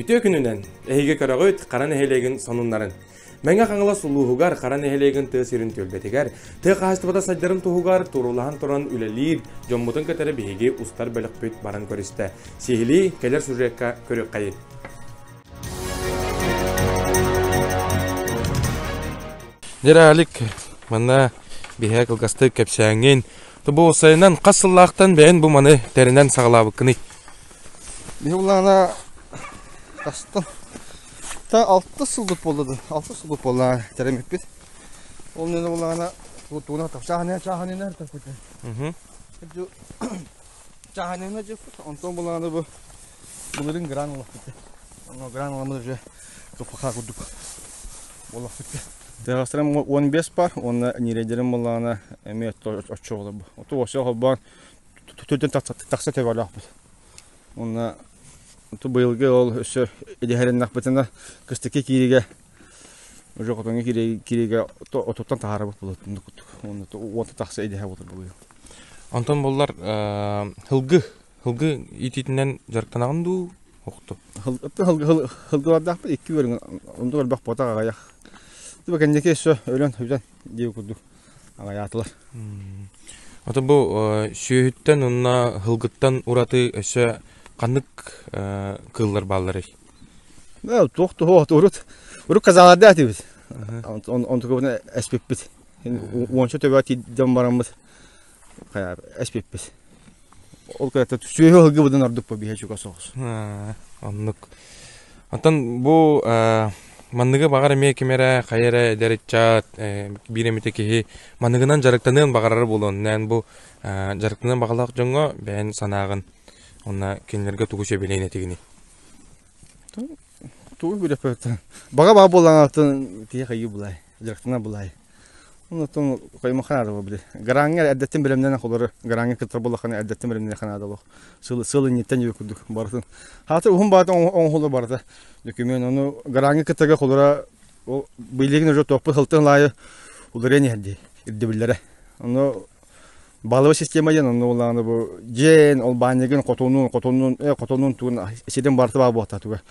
Үтүө күнүнэн! Эһиги көрөҕүт Хара нэһилиэгин сонуннарын. Мэҥэ Хаҥалас улууһугар Хара нэһилиэгин тыа сирин түөлбэтигэр тыа хаһаайыстыбата сайдарын туһугар туруулаһан туран үлэлиир дьоммутун кытары биһиги устар бөлөхпүт баран көрүстэ. Сиһилии кэлэр сюжекка көрүөххэйин. Дьэ, Алик, манна биһээ кылгастык кэпсээҥҥин. Бу сайынан хас сыллаахтан бэйэн бу маны тэринэн саҕалаабыккыный? Биһи улаана тастан та алта сылбыт буолла да алта сылбыт буолла тэрэмиппит. Ол нene улаана тугуна чааһанына чааһанына чааһанына дьыппыт. Онтон булаана бу былырын гран олохпут. Онно гран аламмыт уже кыппаха курдук болохпут. Тыаҕастарым 15 бар, уонна ньирэйдэрим буллаҕына эмиэ оччо буолар. Оту осо холбоон төрдөн тахса төбөлөөхпүт. Уонна быйылгы ол өссө идэһэриннэхпитинэ кыстыкка кииригэ уже хотоҥҥо кииригэ отуттан таһаарабыт буолуо уонна уота тахса идэһэ буолар быйыл. Онтон буллар һылгы һылгы иитиитинэн дьарыктанаҕын дуу охту? Һылгылардаахпыт икки көрүҥ онтук элбэх буотах аҕыйах. Типа кэнники өссө өлөн бүтэн диэбит курдук аҕыйаатылар. Ото бу сүөһүттэн уонна һылгыттан ураты өссө ханнык кыыллар баалларый? Туох туһу урут урут казаларда этибит. Онтукабытын эспиппит. Уонча төбө тиийдэн бараммыт эспиппит. Ол кытта сүөһү һылгыбытын ордук бу биһэ чугас соҕус. Оннук. Оттон бу манныгы баҕар эмиэ ким эрэ хайа эрэ эдэр ыччат биир эмитэ киһи манныгынан дьарыктаныан баҕарар буолуон нээн бу дьарыктаныан баҕалаах дьоҥҥо бэйэн санааҕын уонна кинилэргэ тугу сөбүлээн этигиний? Тугу билэппэттэн. Баҕа баҕа буоллаҕына киһи хайыы булай, дьарыктана булай. Онтон хоймохо наада били. Граҥҥа эрдэттэн бэлэмнэнэн холору граҥҥа кыттар буоллаххына эрдэттэн бэлэмнэнэ наада олох. Сыл сыл инниттэн диэбит курдук барытын. Хаатыр уһун баата оҥоһуллар барыта. Документ ону граҥҥа кыттарга холоро ол билигин уже туохпут сылтан лаайы уларыйан иһэр дии ирдэбиллэрэ. Ону баловый система диэн онно улааны бу дьиэн ол баанньыгын хотонун хотонун э хотонун тугун сирин барыта баа буолта туга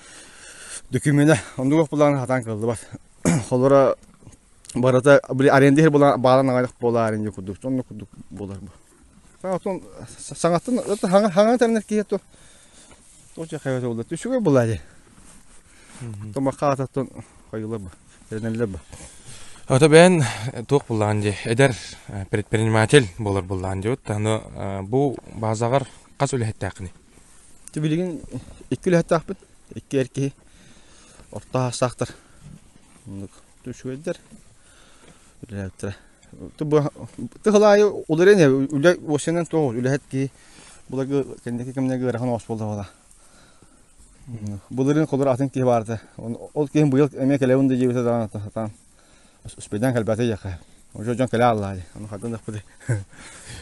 докумена оннук булааны хатаан кыллыбат. Холоро барыта били аренда иһэр буолан баалан аҕайах буолаар инньэ курдук оннук курдук буолар бу оттон саҥаттан хаҥа хаҥа тэринэр киһи то туох хайа буолла үчүгэй буолаа дии томахха ататтан хайылар бу тэринэллэр бу Ото бэйэн туох буллаҕын дии эдэр предприниматель буолар буллаҕын диэбит аны бу базаҕар хас үлэһиттээххиний Билигин икки үлэһиттээхпит икки эр киһи орто саастаахтар оннук үчүгэйдэр үлэлээбиттэрэ тыһыл аайы уларыйан үлэ уосанан туох үлэһит киһи былыргы кэнники кэмнэргэ ыарахан оҕус буолла былырыын холор атын киһи баарта ол киһим быйыл эмиэ кэлэбин да диэбитэ даҕаны сатаан успейдаан кэлбэтэ диэххэ уже дьон кэлэ аллаа дии ону хардын дахпыты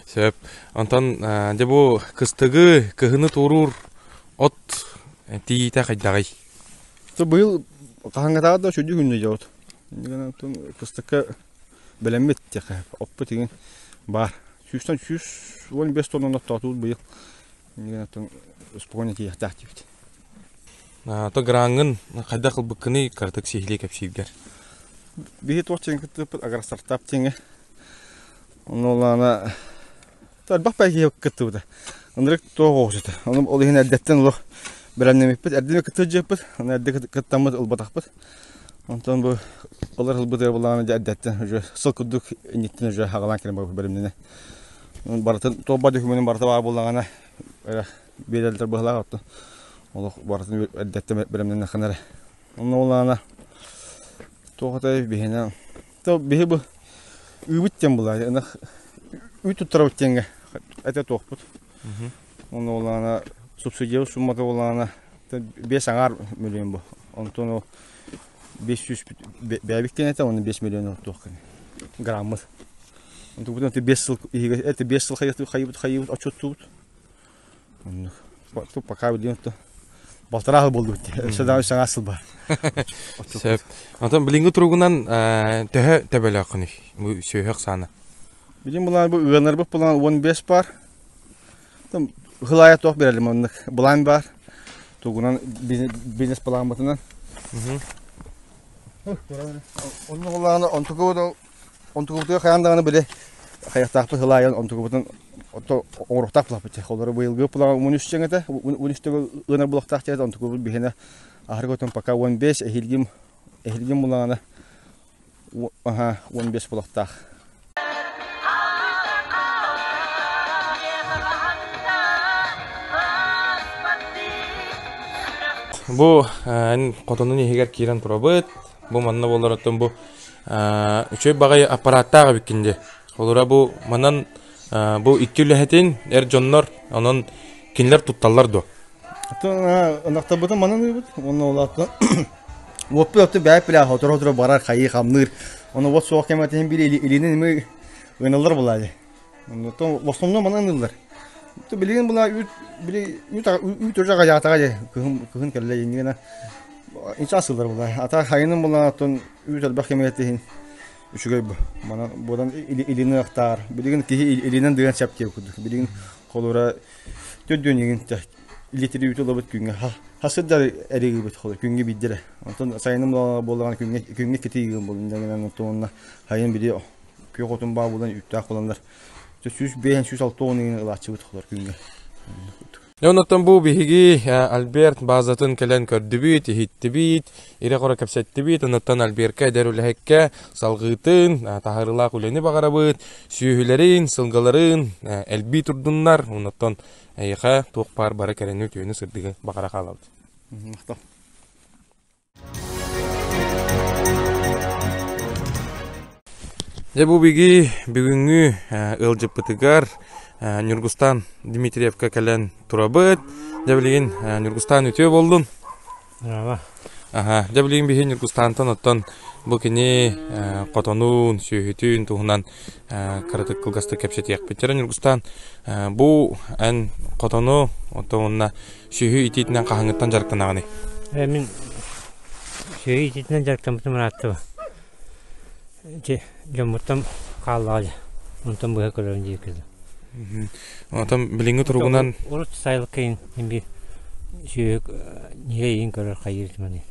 сөп онтон дьэ бу кыстыгы кыһыны туоруур от тиийиитэ хайдаҕый Быйыл хаһааҥҥытааҕар да сүдү күннэ дьоот. Иннигинэн кыстыкка бэлэммит диэххэ оппут игин баар. Сүүстэн 115 тонна оттоотубут быйыл. Иннигинэн спокойно тиийиэхтээх диибит. То граҥҥын хайдах ылбыккыный кыратык сиһилии кэпсииргэр. Биһи туох диэн кыттыыппыт агростартап диэҥҥэ. Онно улаана Элбэх бэйэ кыттыбыта. Ынырык туох оҕусута. Ону ол иһин эрдэттэн олох бэлэмнэммиппит. Эрдэ кыттыдьыппыт. Аны эрдэ кыттаммыт ылбатахпыт. Онтон бу ылар ылбытыгар булааны дьэ эрдэттэн уже сыл курдук инниттэн уже аҕалаан кэлэн барбыт бэлэмнэнэ. Барытын туох докумуонун барыта баар буоллаҕына эрэ биэрэллэр быһалаах оттон олох барытын эрдэттэн бэлэмнэннэххинэ эрэ. Онно булаана туох этэй биһинэ То биһи бу үүбүт диэн булаа ынах үүт туттарабыт диэҥҥэ этэ туохпут. Онно улаана субсидия суммата улаана биэс аҥаар миллион бу. Онтон ол 500 бэйэбит диэн этэ, онно 5 миллион туох граммыт. Онтубутун 5 сыл иһигэ это 5 сыл хайыбыт хайыбыт хайыбыт отчуттуубут. Оннук. Пока билигин балтараа сыл буолдубут өссө даҕаны саҥа сыл бар. Сөп. Онтон билиҥҥи туругунан төһө төбөлөөххүнүй бу сүөһү ахсаана? Билим булаан бу ыанарбыт булаан 15 бар. Хылаайа туох берелим оннук. Булаан бар. Тугунан бизнес плааммытынан. Онно буллаҕына онтукубут онтукубутугар хайаан даҕаны били хайахтаахпыт сылаайан онтукубутун ото оҥоруохтаах булахпыт. Холоро быйылгы план 13 чэҥэтэ 13 төгүл ыанар булахтаах чэҥэтэ онтукубут биһиэнэ аһарга отон пока 15 эһиилгим эһиилгим буллаҕына аха 15 булахтаах. Бу эн хотонун иһигэр киирэн турабыт. Бу манна буолар оттон бу үчүгэй баҕайы аппарааттаах эбиккин дии. Холура бу манан бу икки үлэһитин эр дьоннор онон кинилэр тутталлар дуо? Ынахтарбытын манан ыыбыт. Уонна улаатта уоппут өттө бэйэ пляж отура-отура барар хайыы хамныыр. Ону вот суох кэмэтин биир илиинин ими ыналлар булаады. Онтон в основном манан ыыллар. Билигин була үүт били үүт үүт уже хаjaатаҕа дьэ кыһын кыһын кэллэ иннигина инча асыллар була. Ата хайынын була оттон үүт элбэх кэмэтин үчүгэй бу. Манан буодан илини ыахтаар. Билигин киһи илинэн дыган сеп диэ курдук. Билигин холура Төрдүөн игин литри үүтү ылабыт күҥҥэ хасырдар эригибит холо күҥҥэ биирдэрэ. Онтон сайыным буоллаҕына күҥҥэ күҥҥэ иккити ыйыгым буолун дэгинэн онтон уонна сайын били күөх отун баа буолан үүттээх буоланнар 105 160 игин ылааччыбыт холор күҥҥэ. Оннуттан бу биһиги Альберт базатын кэлэн көрдүбүт, иһиттибит, ирэ-хоро кэпсэттибит. Оннуттан Альберка эдэр үлэһиккэ салҕыытын, таһаарыылаах үлэни баҕарабыт. Сүөһүлэрин, сылгыларын элбии турдуннар, оннуттан эйиэхэ туох баар бары кэрэни, үтүөнү, сырдыгы баҕара хаалабыт. Махтал. Дьэ бу биги бүгүҥҥү ыалдьыппытыгар Ньургустан Дмитриевка кэлэн турабыт. Дьэ билигин Ньургустан үтүө буоллун. Браво. Аха, дьэ билигин биһи Ньургустаантан оттон бу кини хотонун, сүөһүтүн туһунан кыратык кылгастык кэпсэтиэхпит. Дьэ Ньургустан, бу эн хотону оттон уонна сүөһү итиитинэн хаһааҥҥыттан дьарыктанаҕыный? Мин сүөһү итиитинэн дьарыктаммытым ыраатта. Ити дьоммуттан хааллаҕа дьэ. Онтон быһа көрөрүн диир кэллим. Онтон билиҥҥи туругунан Урут сайылыкка иин биир сүөһү ньирэй иин көрөр хайыыр маны.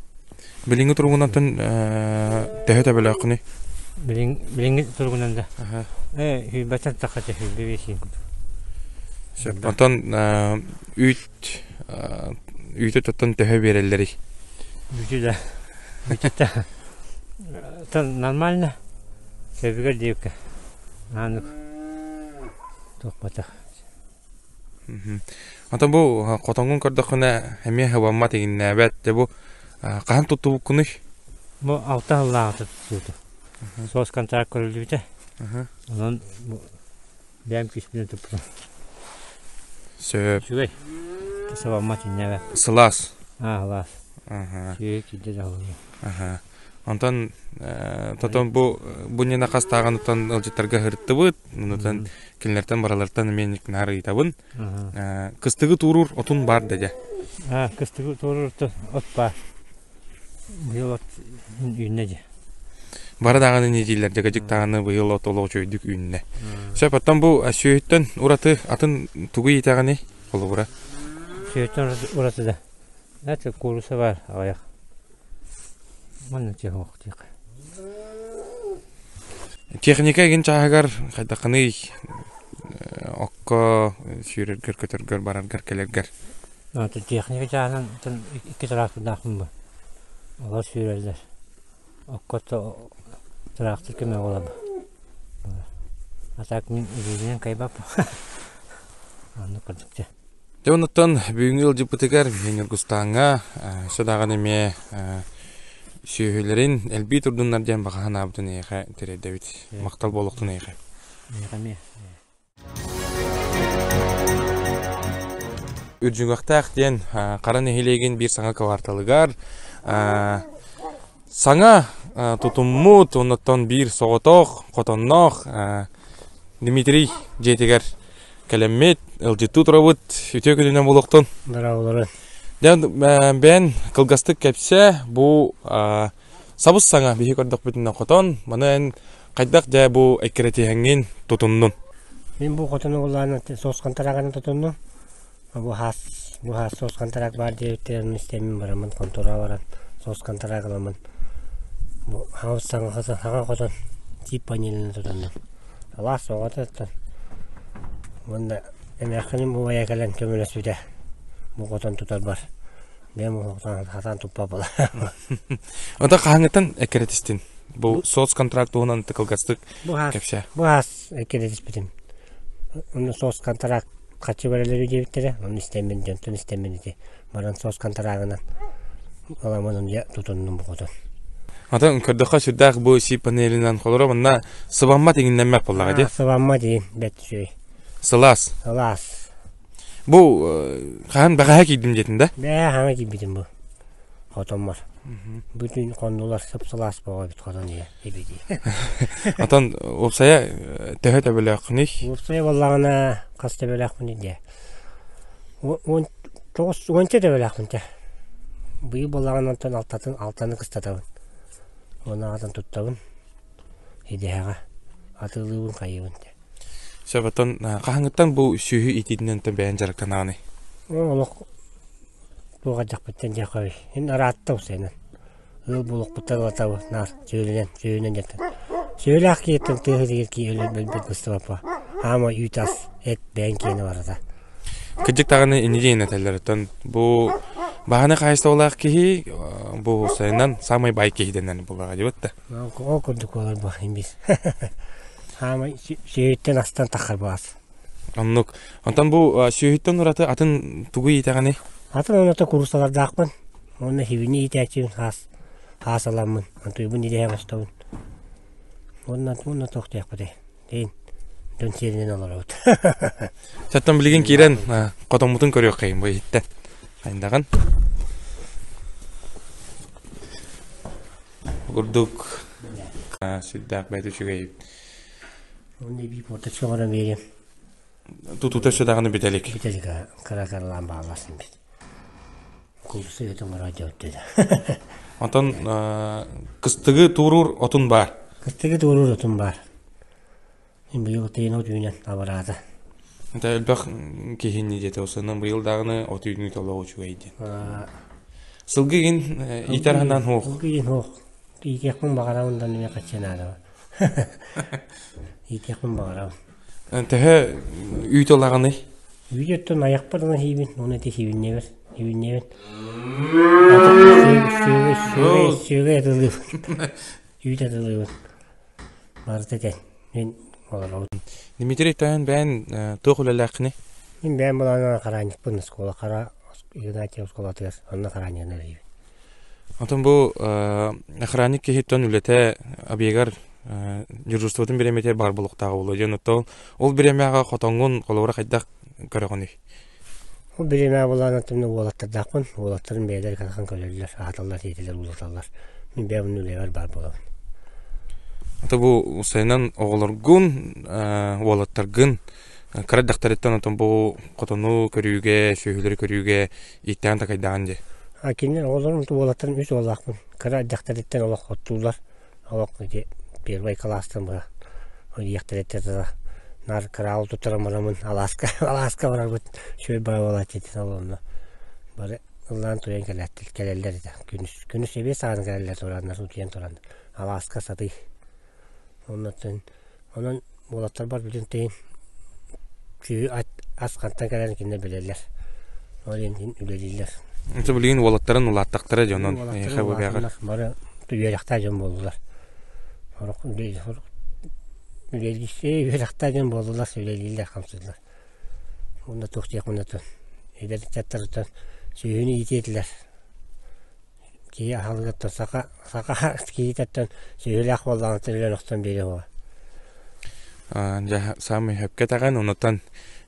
Билиҥҥи туругунан төһө төбөлөөххүнүй? Билиҥҥи туругунан да ээ сүүрбэттэн тахса 25 иин курдук. Сөп. Онтон үүт үүтү тоттон төһө биэрэллэрий? Үүтү да үүтү да нормально сөбүгэр диэбиккэ ааннык туохпатах. Ата бу хотоҥҥун көрдөххүнэ эмиэ хабаммат иҥнээбэт. Дьэ бу хаһан туттубуккунуй? Бу алта сыллааҕыта туттубутум. Соц контракт көрүллүбүтэ. Онон бу бэйэм күүспүнэн туппутум. Сөп. Үчүгэй. Сабаммат иҥнээбэт. Сылаас. Аа, сылаас. Үчүгэй киирдэ дьаһаллар. Аха. Онтон тотон бу бу ньына хастааҕыныттан ыалдьыттарга ыһырыттыбыт. Онтон кинилэртэн баралартан эмиэ наар ыйытабын. Кыстыгы туурур отун баар да дьэ. Кыстыгы туурур от баар. Быйыл от үүннэ дьэ. Бары даҕаны дииллэр дьэгэдьик даҕаны быйыл от олох үчүгэйдик үүннэ. Сөп, оттон бу сүөһүттэн ураты атын тугу иитэҕиний холобура? Сүөһүттэн ураты да Это кууруса баар аҕыйах. Манна чехох диэх. Техника игин чааһыгар хайдаххыный окко сүүрэргэр, көтөргөр, бараргар, кэлэргэр? Это техника чааһынан икки тыраахтырдаахпын бу. Олор сүүрэллэр. Окко тыраахтыр көмө буолар. А так мин илиибинэн кыайбаппын. Оннук курдук дьэ. Дьэ оннуттан бүгүҥҥү ыалдьыппытыгар Ньургустааҥҥа өссө даҕаны эмиэ сүөһүлэрин элбии турдуннар диэн баҕа санаабытын эйиэхэ тириэрдэбит. Махтал буолуохтун эйиэхэ. Эйиэхэ эмиэ. Үрдьүҥүөхтээх диэн Хара нэһилиэгин биир саҥа кварталыгар саҥа тутуммут, оннуттан биир соҕотох, хотонноох Дмитрий дьиэтигэр кэлэммит, ыалдьыттыы турабыт, үтүө күнүнэн буолуохтун. Здравствуйте. Дьэ, бэйэн кылгастык кэпсээ, бу сабыс саҥа биһи көрдөхпүтүнэн хотон, маны эн хайдах дьэ бу эккирэтиһэҥҥин тутуннун? Мин бу хотону улаан соосхан тараҕаны тутуннум. Бу хаас Бу хаас соцконтракт баар диэбиттэрин онно истэммин бараммын хонтуораҕа баран соцконтракт ыламмын бу хаҥас саҥа хотон тиип панелынан тутанным. Алаас оҕото оттон уонна эмээххиним убайа кэлэн көмөлөспүтэ бу хотон тутарбар бэйэм хотон хатаан туппаппын. Онтон хаһааҥҥыттан эккирэтистин? Бу соцконтракт туһунан кылгастык кэпсээ. Бу хаас эккирэтиспитим. Онно соцконтракт хаччы баралары диэбиттэрэ, ону истэммин дьонтон истэммин ити баран соцконтрагынан ыламмын онно тутуннум бу хотон. Атын көрдөххө сүрдээх бу си панелинэн холоро манна сыбаммат иҥиннэммэт буоллаҕа дии. Сыбаммат иин бэрт үчүгэй. Сылаас. Сылаас. Бу хаһан бэҕэһээ киирдим диэтин да? Бээ хаҥа киирбитим бу. Хотоммор. Бүтүн хоннулар сып-сылаас боҕо эбит хотон ийэ эбити. Отон уопсайа төһө төбөлөөххүнүй? Уопсайа буоллаҕына хас төбөлөөхпүнүй диэ. 19 уонча төбөлөөхпүн тэ. Быйыл буоллаҕына онтон алтатын алтаны кыстатабын. Уонна аҕатын туттабын. Идэһэҕэ атыылыыбын хайыыбын тэ. Сөп оттон хаһааҥҥыттан бу сүөһү иитиитинэн бэйэн дьарыктанаҕыный? Олох туох дьахпыттан диэххэ ин араатта усайынан ыал буолуохпуттан ылатабы наар сүөлүнэн сүөлүнэн дьаттан сүөлээх киһиттэн тыаһы тигир кии өлбөт быстыбаппа хаама үүт ас эт бэйэн киэнэ барата Кырдьык даҕаны ини диэн этэллэр оттон бу баһаны хаһайыстыбалаах киһи бу сайынан самый бай киһи дэнэн булаҕа дибит да. Ол курдук буолар бу имбис. Хаама сүөһүттэн астан таххар баас. Оннук. Онтон бу сүөһүттэн ураты атын тугу иитэҕиний? Атын оното куруссалардаахпын. Уонна хибини иитээччибин хаас хаас аламмын. Онтуйбун идэһэ оҥостобун. Уонна уонна туох диэхпитий? Дейин дьон сиэринэн олоробут. Саттан билигин киирэн хотоммутун көрүөххэйин бу иһиттэн. Хайдаҕын? Курдук сүрдээх бэйэтэ үчүгэй. Уонна эбии порточка оҥорон биэриэм. Тутуута өссө даҕаны бүтэлик. Бүтэлик кыра-кыралаан баалларсын бит. Кулуса өтө оҥороо дьэ Онтон кыстыгы тууруур отун баар. Кыстыгы тууруур отун баар. Быйыл тыйын от үүнэн абыраата. Это элбэх киһини диэтэ осынан быйыл даҕаны от үүнүү толоҕу үчүгэй диэн. Сылгы игин иитэр ханан хуох. Сылгы игин хуох. Иитиэхпин баҕарабын да эмиэ хаччы наада. Иитиэхпин баҕарабын. Төһө үүт ылаҕыный? Үүт өттүн айахпар ылан сиибин, уонна ити сиибинниэбэр, сиибинниэбин. Сүөгэй, сүөгэй атылыыбын. Үүт атылыыбын. Барыта этэн, мин олоробун. Дмитрий Тойон бэйэн туох үлэлээххиний? Мин бэйэм былаанынан хараанньыкпын оскуола хара Игнатьев оскуолатыгар онно хараанньыгынан үлэлиибин. Онтон бу охранник киһиттэн үлэтэ объегар дежурствотын бириэмэтигэр баар буолуохтааҕа буолуо диэн оттон ол бириэмэҕэ хотоҥҥун холобура хайдах көрөҕүнүй? Ол бириэмэҕэ буоллаҕына оттон уолаттардаахпын. Уолаттарым бэйэлэрэ кытахан көрөллөр, аһаталлар, сиэтэллэр, уулаталлар. Мин бэйэм онно үлэбэр баар буолабын. Ата бу сайынан оҕолоргун, уолаттаргын кыра эрдэхтэриттэн отон бу хотону көрүүгэ, сүөһүлэри көрүүгэ ииттээн такайдаҕын дии. А кинилэр оҕолорум уолаттарым үс уоллаахпын. Кыра эрдэхтэриттэн олох оттууллар. Олох ити первый кылаастан быһа диэхтэриттэн тута наар кыраабыл туттаран бараммын алааска алааска барарбыт үчүгэй баҕайы буолааччы ити онно бары ыллаан туйан кэлээттэр кэлэллэр этэ күнүс күнүс эбиэс саҕана кэлэллэр тураннар утуйан туран алааска сатыы оннуттан Онон уолаттарбар бүтүн тыын сүөһү ас хантан кэлэрин кинилэр билэллэр. Ол иһин үлэлииллэр. Ити билигин уолаттарын улааттахтара дьонун эйиэхэ бу бэҕэр. Бары үөрэхтээх дьон буоллулар. Сорох үлэлиир үөрэхтээх дьон буоллулар, үлэлииллэр, хамсыыллар. Уонна туох диэх уонна эдэр ыччаттарыттан сүөһүнү иитиэ этилэр. Киһи аһылыгыттан саха саха киһитэттэн сүөһүлээх буоллаҕына өлөн охсон биэриэ буолар. Дьэ саамай сөпкө этэҕин онуттан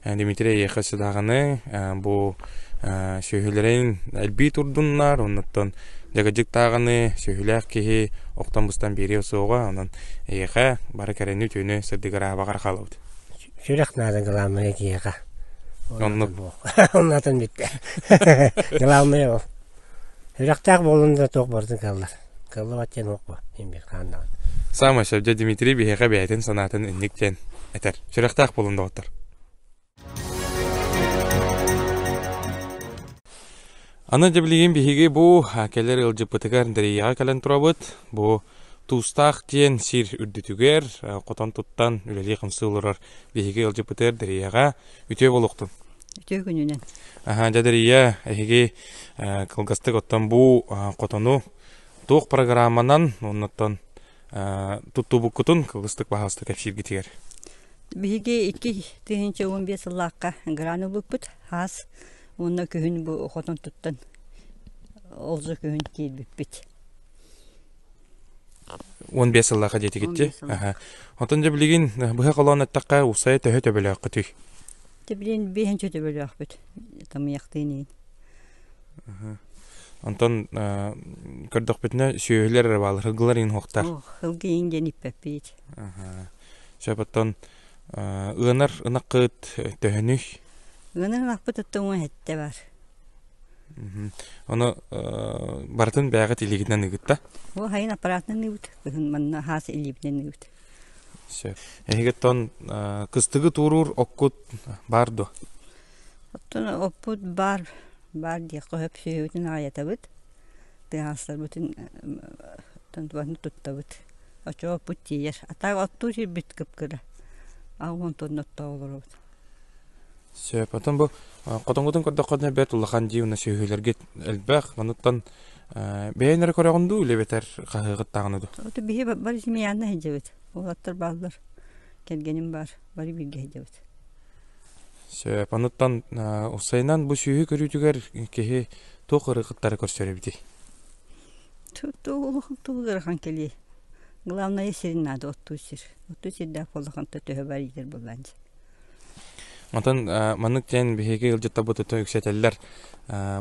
Дмитрий эйиэхэ өссө даҕаны бу сүөһүлэрин элбии турдуннар оннуттан дьагадьык даҕаны сүөһүлээх киһи охтон быстан биэриэ суоҕа онон эйиэхэ бары кэрэни үтүөнү сырдык ыраабаҕар хаалабыт. Сүрэх наада главное киһиэхэ. Оннук. Оннатын бүттэ. Главное ол. Сүрэхтээх буоллун да туох барытын кыаллар. Кыаллыбат диэн уох бу. Имбир хааннаҕын. Саамай сөп дьэ Дмитрий биһиэхэ бэйэтин санаатын инник диэн этэр. Сүрэхтээх буолун доҕоттор. Аны дьэ билигин биһиги бу кэлэр ыалдьыппытыгар Дарияҕа кэлэн турабыт. Бу Туустаах диэн сир үрдүтүгэр хотон туттан үлэлии-хамсыы олорор биһиги ыалдьыппытыгар Дарияҕа үтүө буолуохтун. Үтүө күнүнэн. Аха, дьэ Дария, эһиги кылгастык оттон бу хотону туох программанан оннуттан туттубуккутун кылгастык баһаалыста кэпсииргитигэр. Биһиги 2015 сыллаахха гран ылбыппыт. Хаас уонна күһүн бу хотон туттан олзу күһүн киирбиппит. 15 сыллаахха диэтигитти. Онтон дьэ билигин быһа холоон эттэххэ усайа төһө төбөлөөххүтүй? Дьэ билигин биэһинчэ төбөлөөхпүт. Тамыйахтыын иин. Онтон көрдөхпүтүнэ сүөһүлэр эрэ бааллар, һылгылар иин уһуктар. Һылгы иин диэн иппэппит. Сөп оттон ыанар ынаххыт төһөнүй? Ыанар ынахпыт оттон 17 бар. Ону барытын бэйэҕит илиигитинэн ыгытта? Ол хайын аппаратынан ыыбыт, кыһын манна хаас илиибинэн ыыбыт. Сөп. Эһиги оттон кыстыгы туоруур оккут баар дуо? Оттон оппут баар, баар диэххэ сөп сүөһүбүтүн аҕыйатабыт, тыаһаастарбытын туттабыт. Оччоҕо оппут тиийэр. А так оттуур сирбит кып-кыра. 60 тонна оттоох олоробут. Сөп. Оттон бу хотоҥҥутун көрдөххүнэ бэрт улахан дии уонна сүөһүлэргит элбэх. Манныттан бэйэн эрэ көрөҕүн дуу, или эбэтэр хаһыаҕыт даҕаны дуу? Ото биһи бары семьянна сылдьабыт. Уолаттар бааллар. Кэргэним баар. Бары бииргэ сылдьабыт. Сөп. Онуттан уссайынан бу сүөһү көрүүтүгэр киһи туох ырыгыттары көрсөр эбитий? Туох туох ыарахан кэлиэй. Главное сирин наада оттуу сир. Оттуу сирдээх буоллаххына төһө бар иитэр буоллаан дии. Онтон маннык диэн биһиги ыалдьыттарбыт өтө үксэтэллэр.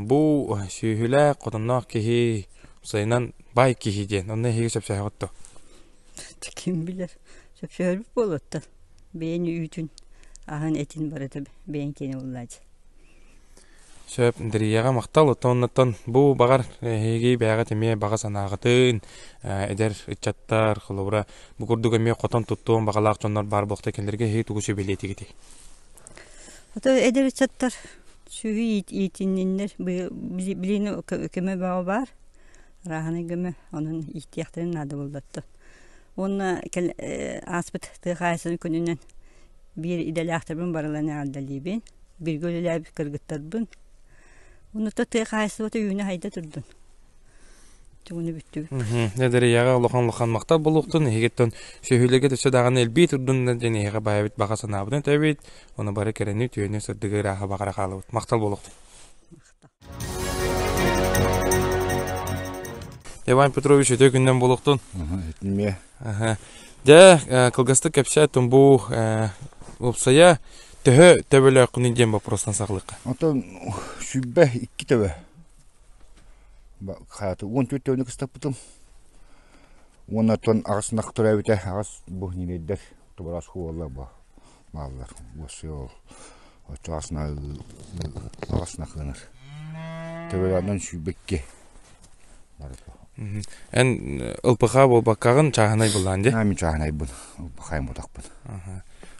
Бу сүөһүлээх, хотонноох киһи, уопсайынан баай киһи диэн. Онно эһиги сөпсөһөҕүт дуо? Ким билэр. Сөпсөһөрбүт буолуоттан. Бэйэн үүтүн, аһын, этин барыта бэйэн киэнэ буоллааччы. Сөп, Дарияҕа махтал. Оттон оннуттан бу баҕар эһиги бэйэҕит эмиэ баҕа санааҕытын, эдэр ыччаттар, холобура, бу курдук эмиэ хотон туттуон баҕалаах дьоннор баар буолта кинилэргэ эһиги тугу сүбэлиэтигитий? Ото эдэр ыччаттар сүөһү иитинниннэр билигин көмө бөҕө баар, арааһынай көмө, онон ииттиэхтэрин наада буоллаттан. Уонна ааспыт тыа хаһаайыстыбатын күнүнэн биир идэлээхтэрбин барыларын эҕэрдэлиибин. Бииргэ үлэлээбит кыргыттарбын. Онута тыа хаһаайыстыбата үүнэ-сайда турдун. Тугуну бүттүбүт. Эдэрийэҕэ улахан-улахан махтал буолуохтун, эһигиттэн сүөһүлэргэ өссө даҕаны элбии турдун диэн эһиэхэ баайбыт баҕа санаабытын этэбит. Ону бары кэрэни, үтүөнү, сырдыгы ырааһы баҕара хаалабыт. Махтал буолуохтун. Иван Петрович үтүө күннэн буолуохтун. Итинмиэ. Дьэ, кылгастык кэпсээтим бу уопсайа төһө төбөлөөххүнүй диэн боппуруостан саҕалыахха. Оттон 22 төбө. Хааты 14 төбөнү кыстаппытым. Уонна оттон аҕыс ынах төрөөбүтэ, аҕыс бу ньирэйдэр тубарас буолла бу бааллар. Уоссуйа ол оччо аҕыс ынах Төбөлөөнөн 22 барыта. Эн ЛПХ буолбаккаҕын чааһынай былаан дии? Мин чааһынайбын, ЛПХ ботахпын.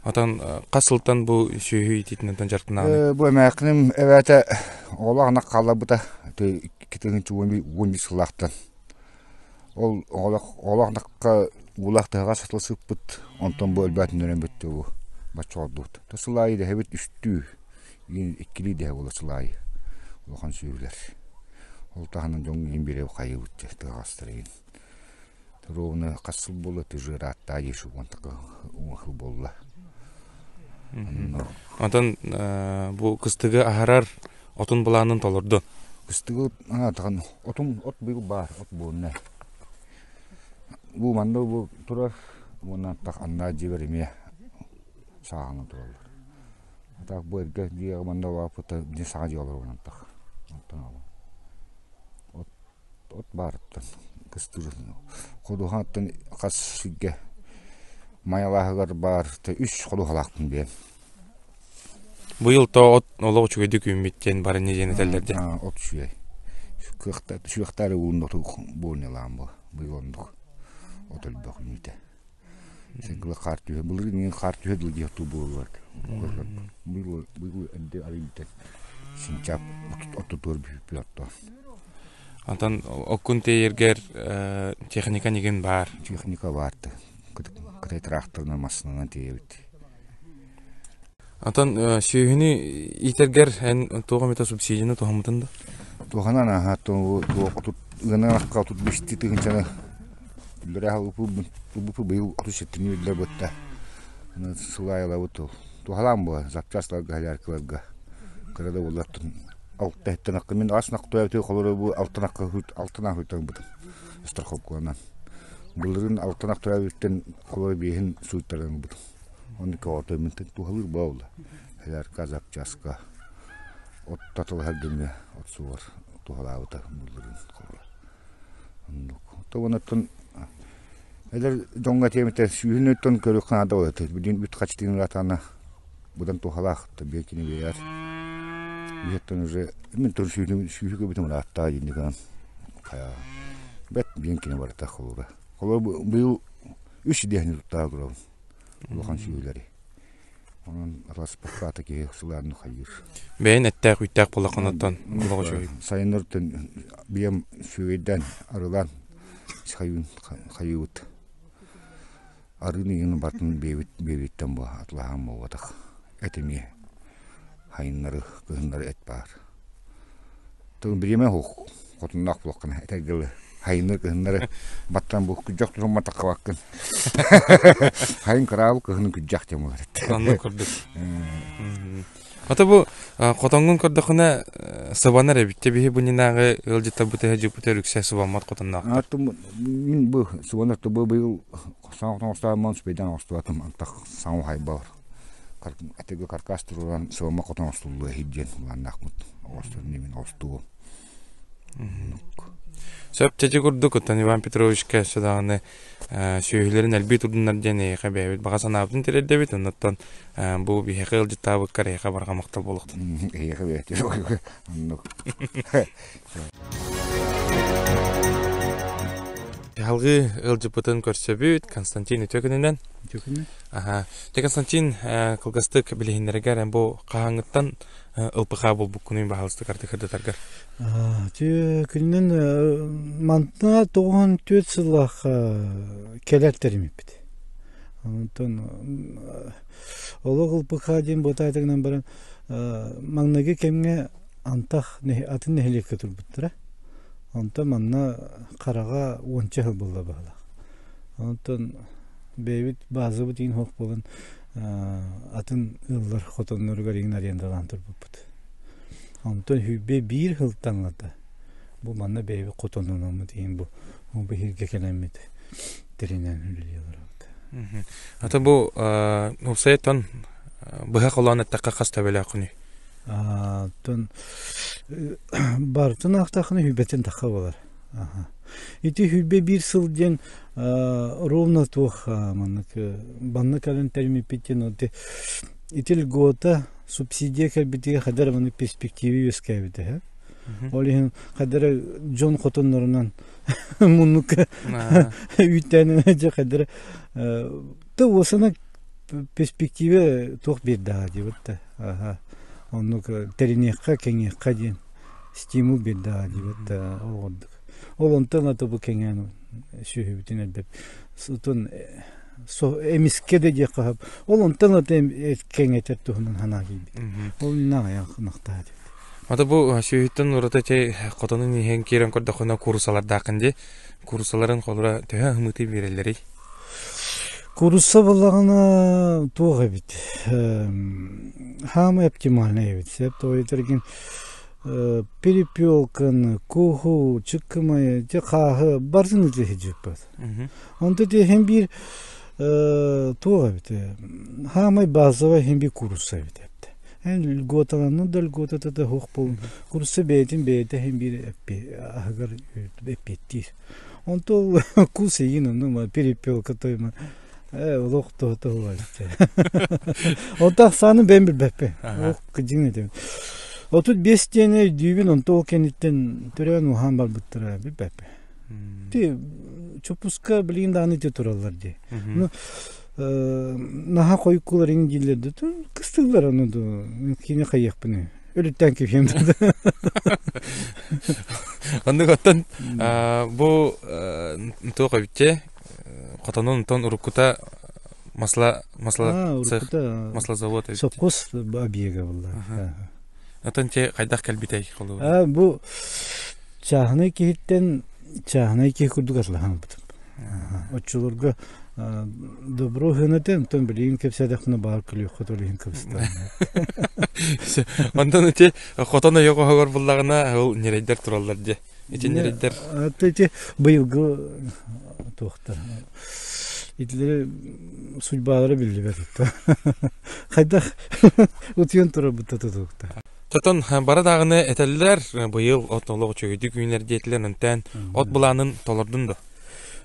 Отон хас сылтан бу сүөһү иитиитинэн дьарыктанаҕыный? Бу эмээххиним эбээтэ оҕолоох ынах хаалларбыта 2011 сыллаахтан. Ол оҕолоох ынахха уулаах тыһаҕас сатыл сыппыт, онтон бу өлбөөтүн өрөн бүттэ бу бачча олордубут. Сыл аайы дэһэбит үстүү, иккилии дэһэ буола сыл аайы улахан сүөһүлэр. Ол таһынан дьоҥҥо иһин биэрэбит хайыыбыт дьэ тыаҕастар иһин. Ровно хас сыл буолла ты жырааттаа дии уонтака сыл буолла. Онтон бу кыстыгы аһарар отун былаанын толордун. Кыстыгы аатахан отун от быйыл баар от буолна. Бу манна бу турар уонна тах аннаа дьиэбэр эмиэ сааһынан тураллар. Так бу эргэ дьиэҕэ манна улааппыта дьиэ саҥа дьиэ олоробун антах. Онтон от от баарыттан кыстыыр ходуһаттан хас сиргэ Майалааһыгар баар үс ходуһалаахпын диэн. Быйыл то от олох үчүгэйдик үүммүт диэн бары диэн этэллэр дии. От үчүгэй. Сүөхтаары уунноту буолнялаан бу. Быйыл оннук. От элбэх үүнүүтэ. Сыгылы хаар түһэ. Былырыын хаар түһэ дыл диэх туу буолуор. Быйыл быйыл эрдэ арыйбыта. Синчап оттутугар бүппүт оттоон. Онтон оккун тиэйэргэр техника нигин баар. Техника баар Кытай тракторынан массыынанан тиэйэбит. Онтон сүөһүнү иитэргэр эн туох эмитэ субсидияны туһаммытын да? Туоханан аһа туох ыанан отут бишти тыһынчаны үллэрэ ылбыппы быйыл отут сэттини үллэр бытта сылайылабыт ол туһалаан була запчастарга соляркаларга кыра да буоллар алта эттэн мин ас нахтуя холору бу алтан акка алтан ахыйтарбытым страховкаланан былырын алтан ахтуябыттан холору биэһин сууттаран ылбытым Оны көҕөртөммүттэн туһалыыр буолла. Солярка, запчаска, от татылаһар гыҥҥа от суор туһалаабыта булларын холоро. Оннук. Тобонуттан эдэр дьоҥҥо этиэмитэ сүүһүнүттэн көрүөххэ наада буолар. Билигин үт хачытыын ыратаана быдан туһалаах биир кини биэр. Биһиттэн уже мин тур сүүһү сүүһү көбүтүм ырааттаа дии гынан. Бэт биин кини барыта холура. Холура быйыл үс идэһини туттаа турабын. Улахан сүөһүлэри. Онон атаспакка киһи сылаанны хайыыр. Бэйэн эттээх үттээх буоллаххына олоҕу үчүгэй. Сайыннартан биэм сүөгэйдээн арылаан хайыын хайыыбыт. Арыын ыйын батын биэбит биэбиттэн бу атылаһаан буолбатах. Эт эмиэ хайыннары кыһыннары эт баар. Тыл бириэмэ суох хотуннаах буолуоххына этэр дылы хайыны кыһыннары баттан бу күдьэх тутумма таххабаккын хайын кыраабы кыһын күдьэх диэн буолар Оннук курдук. Ата бу хотоҥҥун көрдөххүнэ сыбанар эбит. Биһи бу нинааҕы ыалдьыттарбыт дьыппыт үксэ сыбаммат хотонноохтор. Мин бу сыбанар бу быйыл саҥа хотон оҥостооммун спейдан оҥостубатым антах саҥа хайбар Этиги каркас туруран сылама хотон оҥостуллуо иһит диэн былааннаахпыт. Оҥостор иннибин оҥостуом. Сөп чэчи курдук оттон Иван Петровичка өссө даҕаны сүөһүлэрин элбии турдуннар диэн эйиэхэ бэйэбит баҕа санаабытын тириэрдэбит. Оннуттан бу биһиэхэ ыалдьыттаабыккар эйиэхэ барҕа махтал буолуохтун. Эйиэхэ бэйэтэ оннук. Салгыы ыалдьыппытын көрсөбүт Константин үтүө күнүнэн. Үтүө күнүнэн. Аха. Дьэ Константин кылгастык билиһиннэригэр эн бу хаһааҥҥыттан ылпыхаа буолбуккунуй баһаалыстык ардык Үтүө күнүнэн мантна 94 сыллаах кэлэр тэримиппит. Онтон олох ылпыхаа диэн буотаатыгынан баран маҥнайгы кэмҥэ антах атын нэһилиэккэ турбуттара. Онтон манна хараҕа уонча сыл буолла быһыылаах. Онтон бэйэбит базабыт иин суох буолан атын ыаллар хотонноругар иҥин арендалаан турбуппут. Онтон сүүрбэ биир сылтан бу манна бэйэбит хотоннономмут иһин бу биһиргэ кэлэммит тэринэн үлэлии олоробут. Ата бу уопсайыттан быһа холоон эттэххэ хас төбөлөөххүнүй? Оттон барытын аахтаххына сүүрбэттэн тахха буолар. Ити сүүрбэ биир сыл диэн ровно туох маннык банна кэлэн тэриммиппит диэн ити льгота субсидия кэлбитигэр хадара маннык перспективе үөскээбитэ. Ол иһин хадара дьон хотоннорунан муннукка үүттээн дьэ хадара Та уосана перспективе туох биэрдэҕэ диэбит да. Аха. Оннук тэриниэххэ, кэҥиэххэ диэн стимул биэрдэҕэ диэбит да ол курдук. Ол онтон ата бу кэҥээн сүөһүбүтүн элбэп. Сутун эмискэ да диэххэ сөп. Ол онтон ата кэҥэтэр туһунан санаа киирбит. Ол наҕайах ынахтаах диэбит. Ата бу сүөһүттэн ураты чэй хотонун иһэн киирэн көрдөххүнэ куурусалардааххын дии. Куурусаларын холура төһө аһымыты биэрэллэрий? Куурусса буоллаҕына туох эбит хаамай оптимальнай эбит сөп тоҕо перепелканы, куһу, чыккымайы, дьэ хааһы барытын илдьэ сылдьыбыппыт. Онто дьэ иһин биир туох эбит хаамай базовай иһин биир куурусса эбит эбит. Эн льготаланна да льготата да суох буолун. Куурусса бэйэтин бэйэтэ иһин биир аһыгар эппиэттиир. Онто кус игин ону перепелка тойма олох тоһо Онто ахсааны бэйэм билбэппин. Олох кыдьыҥ этим. 35 диэни өйдүүбүн, онто ол кэнниттэн төрөөн уһаан барбыттара билбэппин. Ти чоппуска билигин даҕаны ити тураллар дии. Ну наһаа хойуккулар иҥ дииллэр да кыстыыллар ону кини хайыахпыный. Өлүттэн киһим. Оннук оттон бу туох эбитче хотонун онтон уруккута масла масла цех маслозавод эбит. Совхоз объега буолла. Оттон те хайдах кэлбитэй холу? Бу чааһынай киһиттэн чааһынай киһи курдук атылаһан Оччолорго добро хыната, онтон билигин кэпсээтэхпинэ баар күлүөххүт ол иһин кыбыстаҕын. Онтон ити хотон ойоҕоһугар буллаҕына ол ньирэйдэр тураллар дии. Ити ньирэйдэр Ити быйылгы туохтар. Итилэри судьбалара биллибэт. Хайдах утуйан турарбыт тутуктар. Тотон бары даҕаны этэллэр, быйыл от олох үчүгэйдик үүнэр диэтилэр, онтон от былаанын толордун да?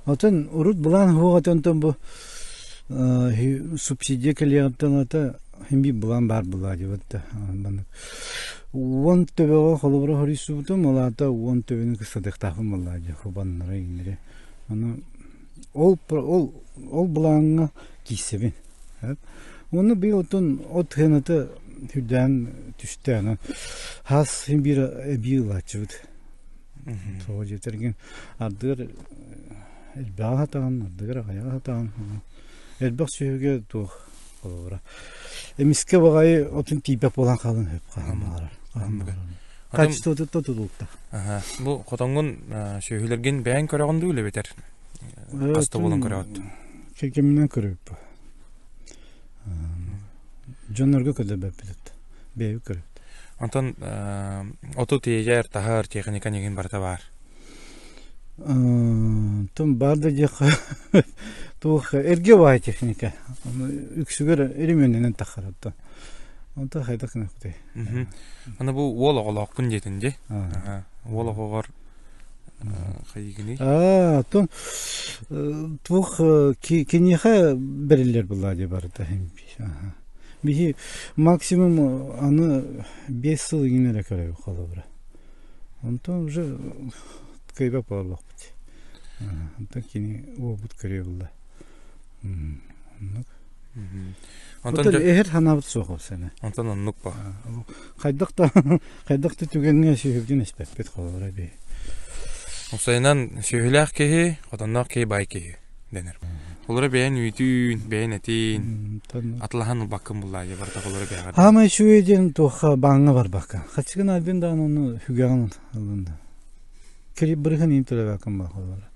Отон урут былаан суох онтон бу субсидия кэлиэҕиттэн ата хин биир былаан баар была диэбит уон төбөҕө холобура хоруйсубутум, ол аата уон төбөнү кыстатыахтаахпын буоллаа дии, хубаннара иҥнэри. Ону ол ол ол былааҥҥа киирсэбин. Уонна быйыл оттон от сыаната үрдээн түстэ, онон хас син биир эбии ылааччыбыт. Тоҕо диэтэргин ардыгар элбэҕи сатаан, ардыгар аҕыйаҕы сатаан элбэх сүөһүгэ туох холобура. Эмискэ баҕайы отун тиийбэт буолан хаалан сөп хаһан баҕарар. Хаһан баҕарар. Качествота тутулуктаах. Бу хотоҥҥун сүөһүлэргин бэйэҥ көрөҕүн дуу эбэтэр хаста буолан көрөҕүт? Кэминэн көрөбүт. Дьоннорго көрдөбөппүт. Бэйэбит көрөбүт. Онтон оту тиэйэр, таһар техника нигин барыта баар. Онтон баар да диэххэ туох эргэ баай техника. Үксүгэр ремөннөнөн таххар оттон. Онтон хайдах гынахпытый? Аны бу уол оҕолоохпун диэтин дии. Уол оҕоҕор хайыгыный? Аа, оттон туох киниэхэ бэриллэр буолла дии барыта. Биһи максимум аны 5 сыл иҥин эрэ көрөбүт холобура. Онтон уже кыайбат буоллахпыт. Онтон кини уолбут көрүө булла. Оннук. Онтон эһэр санаабыт суох ол сана. Онтон оннук ба. Хайдах да хайдах да түгэҥҥэ сүһүргүн эспэппит холобура би. Усайынан сүөһүлээх киһи, хотонноох киһи баай киһи дэнэр. Холоро бэйэн үүтүүн, бэйэн этиин, атылаһан ылбаккын буллаа барыта холоро бэйэҕэр. Хаамай үчүгэй диэн туохха бааҥҥа барбакка. Хаччыгын альбин даҕаны ону хүгэҕин ылын да. Бырыһын иин төлөбөккүн ба холоро.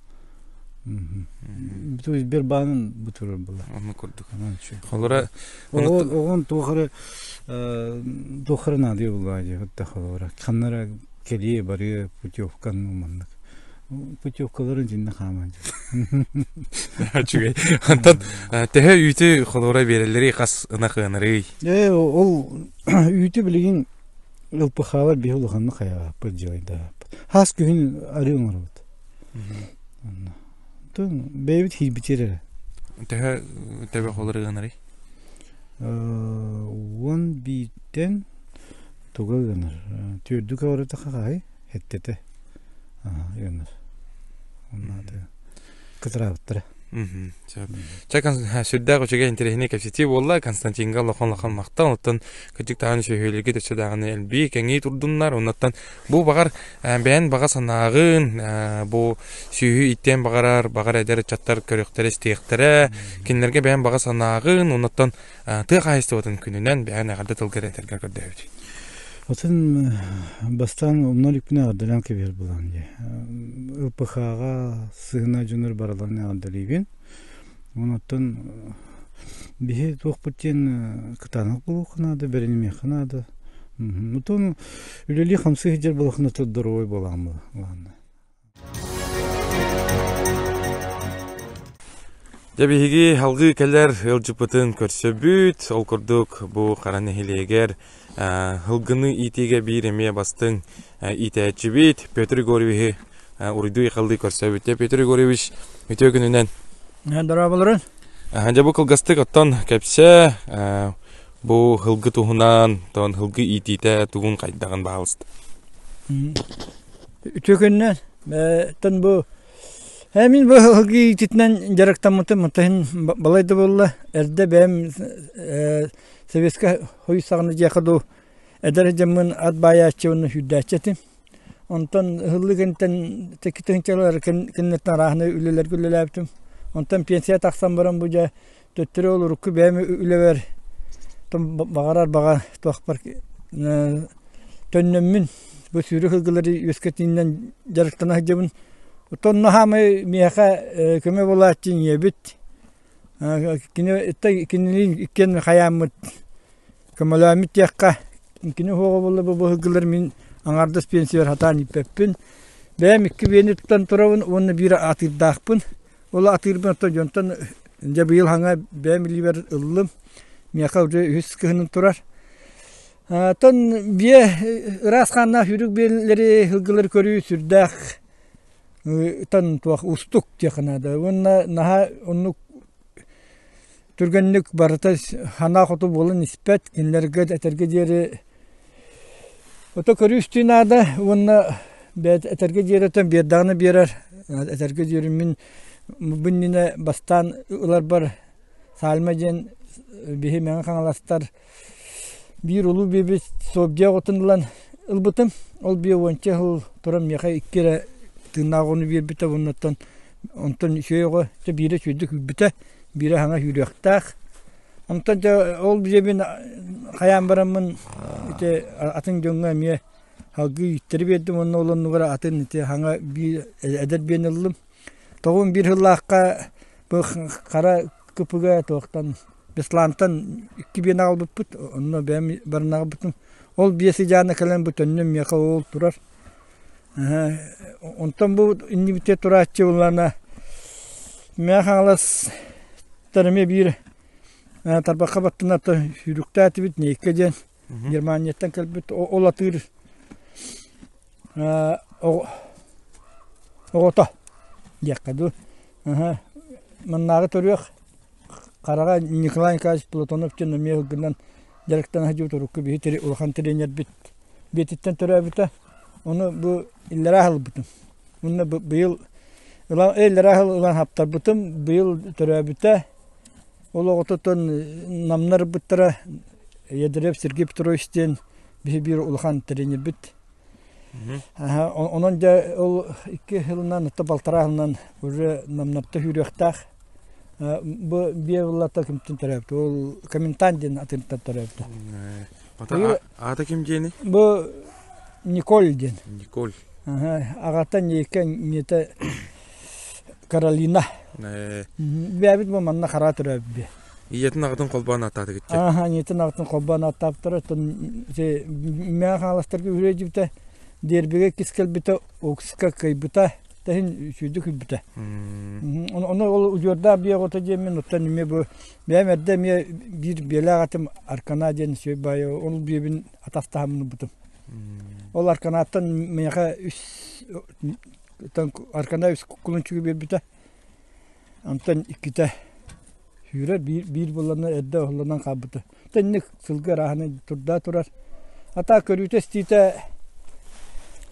То есть Сбербаанын бутурар была. Онну курдук. Холоро оҕон туохары туохары наадыйа булла дии хатта холоро. Ханнара кэлиэ барыа путевкан маннык. Путевкаларын дьиннэ хааман. Үчүгэй. Онтон төһө үүтү холоро биэрэллэрий хас ынах ыанарый? Ээ ол үүтү билигин ЛПХ-лар биһи улаханнык хайаҕаппыт дьылайдааппыт. Хас күһүн арыы оҥоробут. Онтон бэйэбит хиирбитир эрэ. Төһө төбө холор ыанарый? 11-тэн туга ыанар? Түөрдүк аварата хахай, хеттете ыанар. Оннааты кытыраабыттара. Чэ, сүрдээх үчүгэй интэриэһинэй кэпсэтии буолла. Константинга улахан-улахан махтал. Оттон кырдьык даҕаны сүөһүлэргит өссө даҕаны элбии, кэҥии турдуннар. Оннуттан бу баҕар бэйэн баҕа санааҕын, бу сүөһү иттиэн баҕарар, баҕар эдэр ыччаттар көрүөхтэрэ, истиэхтэрэ. Кинилэргэ бэйэн баҕа санааҕын, оннуттан тыа хаһаайыстыбатын күнүнэн бэйэн эҕэрдэ тылгар этэргэр көрдөһөбүт. Отон бастаан умнар үкпүнэ эҕэрдэлээн кэбиһэр буолан дии. ЛПХ-ҕа сыһына дьоннор барыларын эҕэрдэлиибин. Онуттан биһи туохпут диэн кытаанах буолуохха наада, бэринимиэххэ наада. Отон үлэлии-хамсыы сылдьар буоллаххына здоровой буолаҕын буолаҕын. Дьэ биһиги салгыы кэлэр ыалдьыппытын көрсөбүт. Ол курдук бу Хара нэһилиэгэр һылгыны иитиигэ биир эмиэ бастыҥ иитээччибит Петр Егоровиһы уруйдуу-айхаллыы көрсөбүт. Дьэ Петр Егорович үтүө күнүнэн. Дорооболорун. Дьэ бу кылгастык оттон кэпсээ бу һылгы туһунан, оттон һылгы иитиитэ тугун хайдаҕын баһаалыста. Үтүө күнүнэн. Оттон бу мин бу һылгы иититинэн дьарыктаммытым мытыһын балай да буолла. Эрдэ бэйэм Советскай Союз саҕана дьиэхэ дуу Эдэр дьоммун ат баайааччы уонна сүүрдээччи этим. Онтон ыһыллыы кэнниттэн икки тыһыынчалар кэнниттэн арааһынай үлэлэргэ үлэлээбитим. Онтон пенсия тахсан баран бу дьэ төттөрү ол урукку бэйэм үлэбэр баҕарар баҕа туохпар төннөммүн бу сүүрүк сылгылары үөскэтиинэн дьарыктана сылдьабын. Оттон хаамай миэхэ көмө буолааччы ийэбит. Кини кинилиин иккиэн хайааммыт көмөлөөммүт диэххэ кини уһуоҕа буолла бу быһыгылар мин аҥаардас пенсияр сатаан ииппэппин. Бэйэм икки биэни тутан турабын уонна биир атыырдаахпын. Ол атыырбын оттон дьонтон дьэ быйыл хаҥа бэйэм илиибэр ыллым. Миэхэ уже үһүс кыһыным турар. Оттон биэ ыраас хааннаах сүүрүк биэлэри сылгылары көрүү сүрдээх тан туох уустук диэххэ наада. Уонна наһаа оннук түргэнник барыта санаа хоту буолан испэт. Кинилэргэ этэргэ диэри ото көрүү-истии наада уонна этэргэ диэри оттон биэрдэҕинэ биэрэр. Этэргэ диэри мин бу иннинэ бастаан ыларбар Сальма диэн биһи Мэҥэ Хаҥаластар биир улуу биэбит Суобдьа оҕотун ылан ылбытым. Ол биэ уонча сыл туран миэхэ икки эрэ тыыннаах оҕону биэрбитэ уоннаттан онтон үчүгэй оҕо дьэ биирэ үчүгэйдик үүрбүтэ, биирэ саҥа үүрүөхтээх. Онтон дьэ ол биэбин хайаан бараммын ити атын дьоҥҥо эмиэ салгыы ииттэри биэрдим уонна ол оннугар атын ити саҥа биир эдэр биэни ыллым. Тоҕум биир сыллаахха бу хара КПГ туохтан Беслантан икки биэни аҕалбыппыт, онно бэйэм баран аҕалбытым. Ол биэ сыдьаана кэлэн бу төннөн миэхэ ол турар. Онтон бу иннибитигэр турааччы буллаҕына Мэҥэ Хаҥаластар эмиэ биир тарбахха баттанар сүүрүктээтибит Нейка диэн Германияттан кэлбит ол атыыр оҕото диэххэ дуу. Маннааҕы төрүөх Хараҕа Николай Николаевич Платонов диэн эмиэ ылгынан дьарыктана сылдьыбыт урукку биһи улахан тренербит биэтиттэн төрөөбүтэ. Ону бу иллэрээ ылбытым. Уонна быйыл иллэрээ сыл ылан хаптарбытым, быйыл төрөөбүтэ. Ол оҕотуттан намнар ылбыттара Ядрев Сергей Петрович диэн биһи биир улахан тренербит. Онон дьэ ол икки сылынан, балтараа сылынан уже намнарта сүүрүөхтээх. Бу биэ буллата кимтэн төрөөбүт? Ол Коментан диэн атынтан төрөөбүтэ. Аата ким диэни? Бу Николь диэн. Николь. Аҕата Ника, ийэтэ Каролина. Бэйэбит бу манна хара төрөөбүт биэ. Ийэтин аҕатын холбоон ааттаатыгыт дии. Ааха, ийэтин аҕатын холбоон ааттаабыттара. Оттон Мэҥэ Хаҥаластарга үрүө Дербигэ иккис кэлбитэ, Окска кыайбыта. Тэһин үчүгэйдик үрбүтэ. Ону ол удьуордаах биэ оҕото диэммин оттон эмиэ бу бэйэм эрдэ эмиэ биир биэлээх атым Аркана диэн үчүгэй баайы ол биэбин атастаһаммын ылбытым. Ол Арканаттан миэхэ үс Аркана үс кулунчугу биэрбитэ. Онтон иккитэ сүүрэр биир, биир булланна эрдэ уһулланан хаалбыта. Тэнник сылгы арааһынан турда турар. Ата көрүүтэ-истиитэ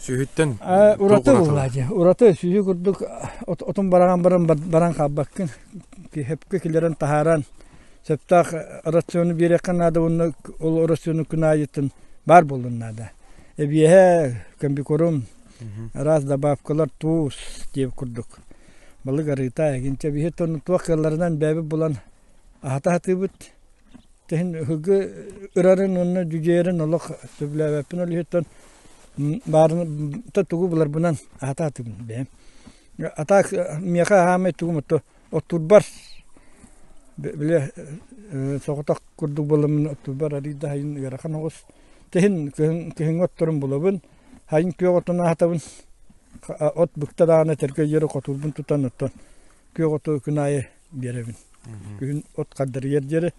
Сүһүттэн ураты булла дии. Ураты сүһү курдук отун бараҕан баран баран хаалбаккын. Хөпкө киллэрэн таһааран сөптөөх рациону биэриэххэ наада уонна ол рациону күн аайытын баар буоллун наада. Эбиэһэ, комбикорум, араас добавкалар, туус диэбит курдук. Балык арыыта эгинчэ биһи туох кыалларынан бэйэбит булан аһата сатыыбыт. Тэһин ыһыгы ырарын уонна дьүдьүйэрин олох сөбүлээбэппин ол иһиттэн баарын тугу буларбынан аһата сатыыбын бэйэм. А так миэхэ аһаамай тугум ото оттуурбар били соҕотох курдук буоламмын оттуурбар арыый да сайын ыарахан оҕус. Тэһин кыһыҥҥы отторун булабын, сайын күөх отун аһатабын. От быкта даҕаны этэргэ диэри хотуурбун тутан оттон күөх оту күн аайы биэрэбин. Күһүн от хардарыйар диэри.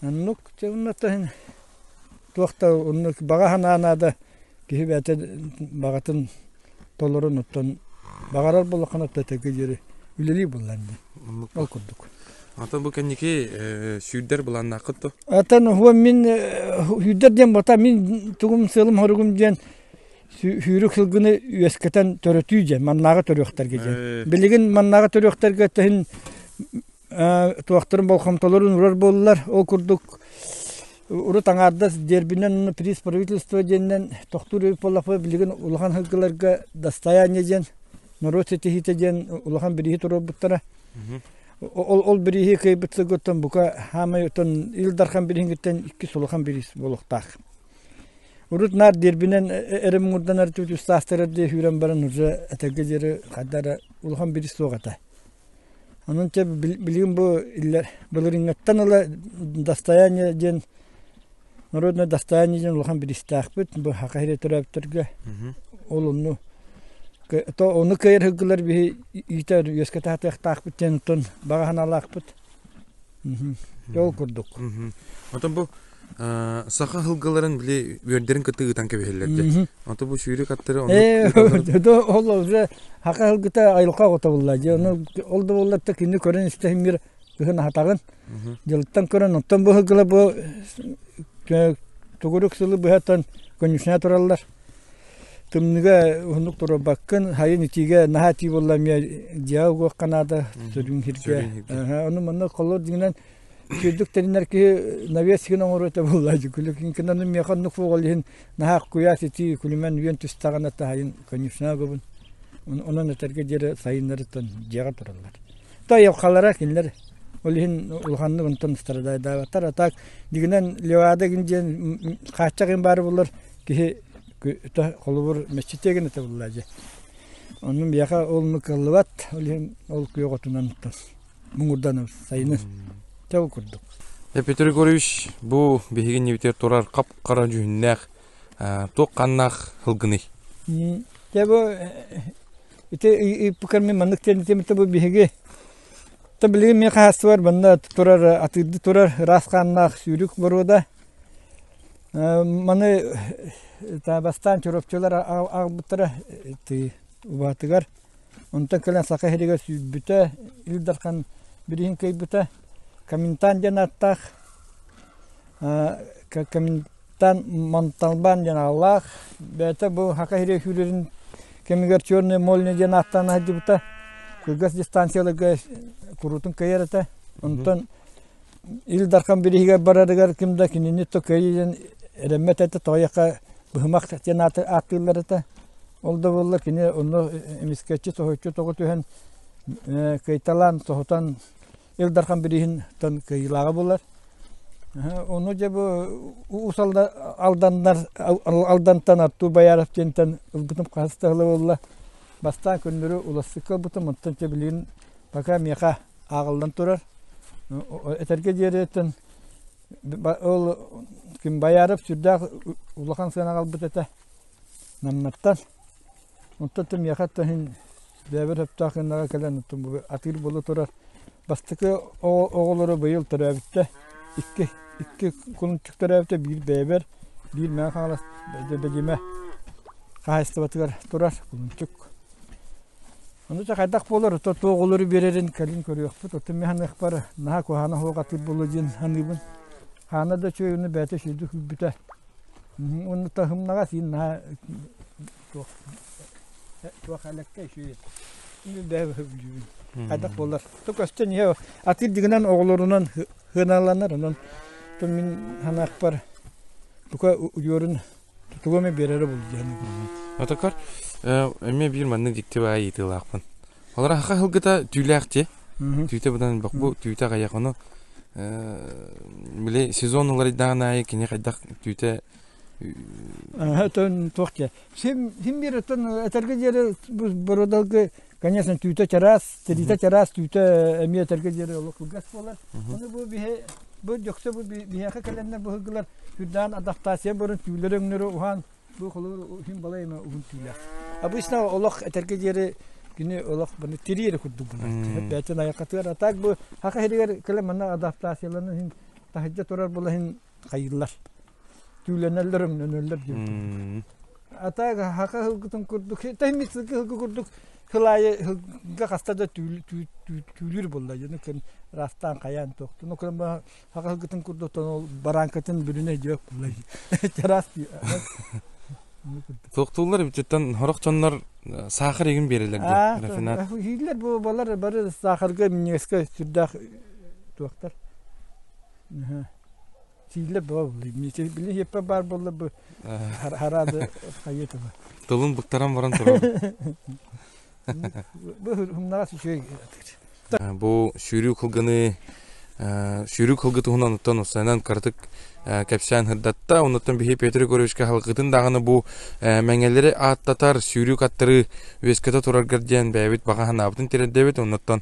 Оннук дьэ онно туох да оннук баҕа санаа наада киһи бэйэтэ баҕатын толорон оттон баҕарар буоллаххына этэргэ диэри үлэлии буоллар дии. Ол курдук. Атын бу кэнники сүүрдэр былааннааххыт дуо? Атын мин сүүрдэр диэн бота мин тугум сыалым-соругум диэн сүүрүк сылгыны үөскэтэн төрөтүү диэн маннааҕы төрүөхтэргэ диэн. Билигин маннааҕы төрүөхтэргэ тэһин туохтарын болҕомтолорун урар буоллар. Ол курдук Урут аҥаардас дербинэн приз правительства диэнинэн тохтуур эбит буоллахпына, билигин улахан сылгыларга достояние диэн, норуот ситиһиитэ диэн улахан бирииһи туруорбуттара. Ол, ол бирииһи кыайбыт сылгыттан бука хаамай оттон Ил Дархан бирииһиттэн иккис улахан бириис буолуохтаах. Урут наар дербинэн эрэ муҥурданар түт саастар эрдэ сүүрэн баран уже этэргэ диэри хайда эрэ улахан бириис суох этэ. Онон чэ билигин бу иллэр былырыыҥҥыттан ыла достояние диэн народное достояние диэн улахан бириистээхпит бу Саха сирэ төрөөбүттэргэ ол онну то ону кыайар сылгылар биһи иитэр үөскэтэ сатыахтаахпыт диэн оттон баҕа санаалаахпыт. Ол курдук. Оттон бу саха сылгыларын били үөрдэрин кытта ыытан кэбиһэллэр дьэ. Ото бу сүүрүк аттары оннук Ол уже саха сылгыта айылҕа оҕото буолла дьэ. Ону ол да буоллар да кинини көрөн истэһин бир кыһын аһатаҕын. Дьылыттан көрөн оттон бу сылгыла бу тугурук сылы быһа конюшня тураллар. Тымныга уһуннук турарбаккын, хайын итиигэ наһаа итии буолла эмиэ дьиэҕэ угуохха наада, сөрүүн сиргэ. Ону манна холлор дьиҥинэн Сүүрдүк тэринэр киһи навес сигин оҥоруо этэ буолла күлүкүнэн миэхэ оннук суоҕал иһин наһаа куйаас итии күлүмэн үөн түстэҕинэ таһайын конюшня гыбын онон этэргэ диэри сайыннарыттан дьиэҕэ тураллар. То айылҕалара кинилэр ол иһин улаханнык онтон страдайдаабаттар. А так дигинэн левада гин диэн хааччах иһин баар булар киһи холобур мэччитиэгин этэ булла дьэ. Онну миэхэ ол кыллыбат ол иһин ол күөх отунан муҥурданабыт сайыны ол курдук. Петр Егорович, бу биһиги иннибитигэр турар хап-хара дьүһүннээх туох ханнаах сылгыный? Дьэ бу ити ыйыппыкар мин маннык диэн бу биһиги та билигин мин хаһаастыбар манна турар атыырды турар ыраас хааннаах сүүрүк боруода. Маны бастаан чурапчылар аҕалбыттара убаатыгар Онтон кэлэн Саха сиригэр сүүрбүтэ, Ил Дархан бирииһин кыайбыта. Коминтан диэн ааттаах, Коминтан Монталбан диэн ааллаах. Бэйэтэ бу Саха сиригэр сүүрэрин кэмигэр Черная Молния диэн ааттаан сылдьыбыта. Кылгас дистанцияларга куруутун кыайар этэ. Онтон Ил Дархан бирииһигэр барарыгар ким да кинини то кыайыы диэн эрэммэт этэ, тоҕойоххо быһымах диэн ааттыыллар этэ. Ол да буоллар кини онно эмискэччи соһуччу тоҕо түһэн кыайталаан соһутан Ил Дархан бирииһин кыайыылааҕа буолар. Ону дьэ бу Уус Алданнар Алдантан Артур Бояров диэнтэн ылбытым хаһыс да сыла буолла. Бастаан көннөрү улассыкка ылбытым, онтон дьэ билигин пока миэхэ ааҕыллан турар. Этэргэ диэриттэн ол ким Бояров сүрдээх улахан сыана аҕалбыт этэ. Намнаттан. Онтон да миэхэ иһин бэйэбэр сөптөөх гыннаҕа кэлэн оттон бу атыыр буола турар. Бастакы оҕолоро быйыл төрөөбүттэ. Икки икки кулунчук төрөөбүтэ биир бэйэбэр, биир Мэҥэ Хаҥалас Бэдьимэ хаһаайыстыбатыгар турар кулунчук. Ону дьэ хайдах буолар, ото туох оҕолору биэрэрин кэлин көрүөхпүт. Оттон мин саныахпар наһаа куһаҕана суох атыыр буолуо диэн саныыбын. Хаана да үчүгэй уонна бэйэтэ үчүгэйдик сүүрбүтэ. Уонна таһымнаҕас иин наһаа туох туох элэккэй үчүгэй. Бэйэ сөбүлүүбүн. Хайдах буолар. То көстөн иһэ атыыр дьигинэн оҕолорунан сыаналанар. Онон мин санаахпар бука удьуорун Тугу эмэ биэрэрэ буолуо диэн. Отокор эмиэ биир маннык дьикти баай ыйытыылаахпын. Олор саха сылгыта түүлээх дии. Түүтэ быдан элбэх бу түүтэ аҕыйах ону били сезон уларыйдаҕын аайы кини хайдах түүтэ Тон туох диэ. Син син биир оттон этэргэ диэри бородалгы конечно түүтэ чараас, тириитэ чараас түүтэ эмиэ этэргэ диэри олох кылгас буолар. Ону бу биһи бу дьоксо бу биһиэхэ кэлэннэр бу сылгылар сүрдээн адаптация барын түүлэр өҥнөрү уһаан бу холобур иһин балай эмэ уһун түүлээх. Обычно олох этэргэ диэри кини олох баны тирии эрэ курдук гынар. Бэйэтин айакатыгар а так бу хака сиригэр кэлэн манна адаптацияланан иһин таһырдьа турар була иһин хайыыллар. Түүлэнэллэр өҥнөнөллөр диэн. А так хака сылгытын курдук тэһиммит сылгы сылгы курдук сыл аайы сылга хаста да түүлүүр буолла дьону кэн ыраастаан хайаан туохтун окран хака сылгытын курдук ол барааҥкатын бүрүнэ дьиэк буолла чараас Туохтууллар эбититтэн сорох дьоннор саахар игин биэрэллэр диye рафинад. Ииллэр бу балар бары саахарга минньигэскэ сүрдээх туохтар. Тииллэ боо били хиэппэ баар буолла бу хараады хайытыба. Тылын быктаран баран турар. Бу хумнаҕас үчүгэй. Бу сүүрүү кылганы сүүрүү кылгы туһунан оттон усанан кыратык кэпсээн сырдатта. Оннуттан биһи Петр Егоровичка халгытын даҕаны бу мэҥэлэри ааттатар сүүрүү каттары үөскэтэ тураргар диэн бэйэбит баҕа санаабытын тириэрдэбит. Оннуттан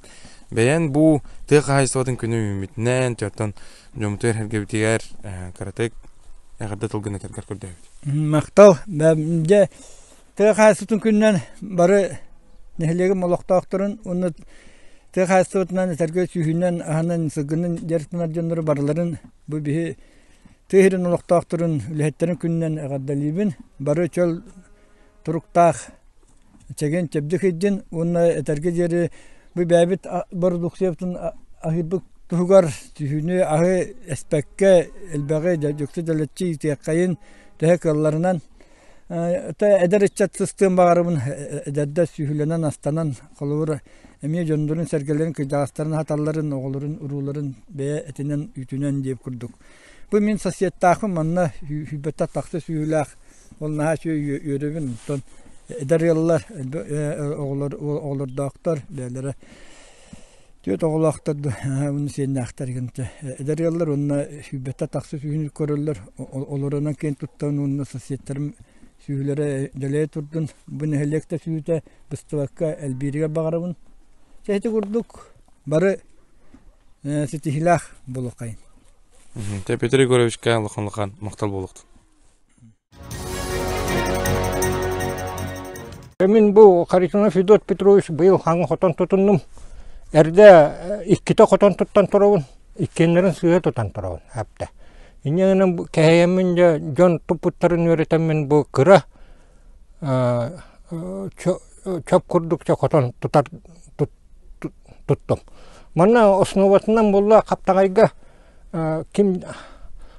бэйэн бу тыа хаһаайыстыбатын күнү үүммүтүнэн, оттон дьоммутугар сэргэбитигэр кыратык эҕэрдэ тылгын этэргэр көрдөһөбүт. Махтал. Дьэ, тыа хаһаайыстыбатын күнүнэн бары нэһилиэгим олохтоохторун уонна тыа хаһаайыстыбатынан этэргэ сүүһүнэн аһынан сылгынан дьарыктанар дьоннору барыларын бу биһи тыа сирин олохтоохторун үлэһиттэрин күнүнэн эҕэрдэлиибин. Бары чөл туруктаах чэгиэн чэбдик сылдьын уонна этэргэ диэри бу бэйэбит бородууксуйабытын аһыырбыт туһугар түһүүнү аһы эспэккэ элбэҕи дьөксө дэлэччи иитиэххэйин төһө кыалларынан эдэр ыччат сыстыан баҕарабын эдэрдэр сүүһүлэнэн астанан холобур эмиэ дьоннорун сэргэлэрин кырдьаҕастарын аһаталларын оҕолорун урууларын бэйэ этинэн үүтүнэн диэбит курдук бу мин соседтаахпын манна сүүрбэттэн тахса сүүһүлээх Ол наһаа үчүгэй үөрэбин. Оттон эдэр ыаллар оҕолор оҕолордоохтор бэйэлэрэ түөрт оҕолоохтор уонна сиэннээхтэр гынча эдэр ыаллар уонна сүүрбэттэн тахса сүүһүн көрөллөр олорунан киэн туттан уонна соседтарым сүүһүлэрэ дэлэйэ турдун бу нэһилиэк да сүүтэ быстыбакка элбииригэр баҕарабын чэ ити курдук бары ситиһиилээх буолуоххайын Петр Егоровичка улахан улахан махтал буолуохтун. Мин бу Харитонов Федот Петрович быйыл хаҥа хотон тутуннум. Эрдэ иккитэ хотон туттан турабын, иккиэннэрин сыыһа тутан турабын апта. Инньэ гынан кэһэйэммин дьэ дьон туппуттарын үөрэтэммин бу кыра чоп курдук чэ хотон тутар туттум. Манна основатынан буолла Хаптаҕайга ким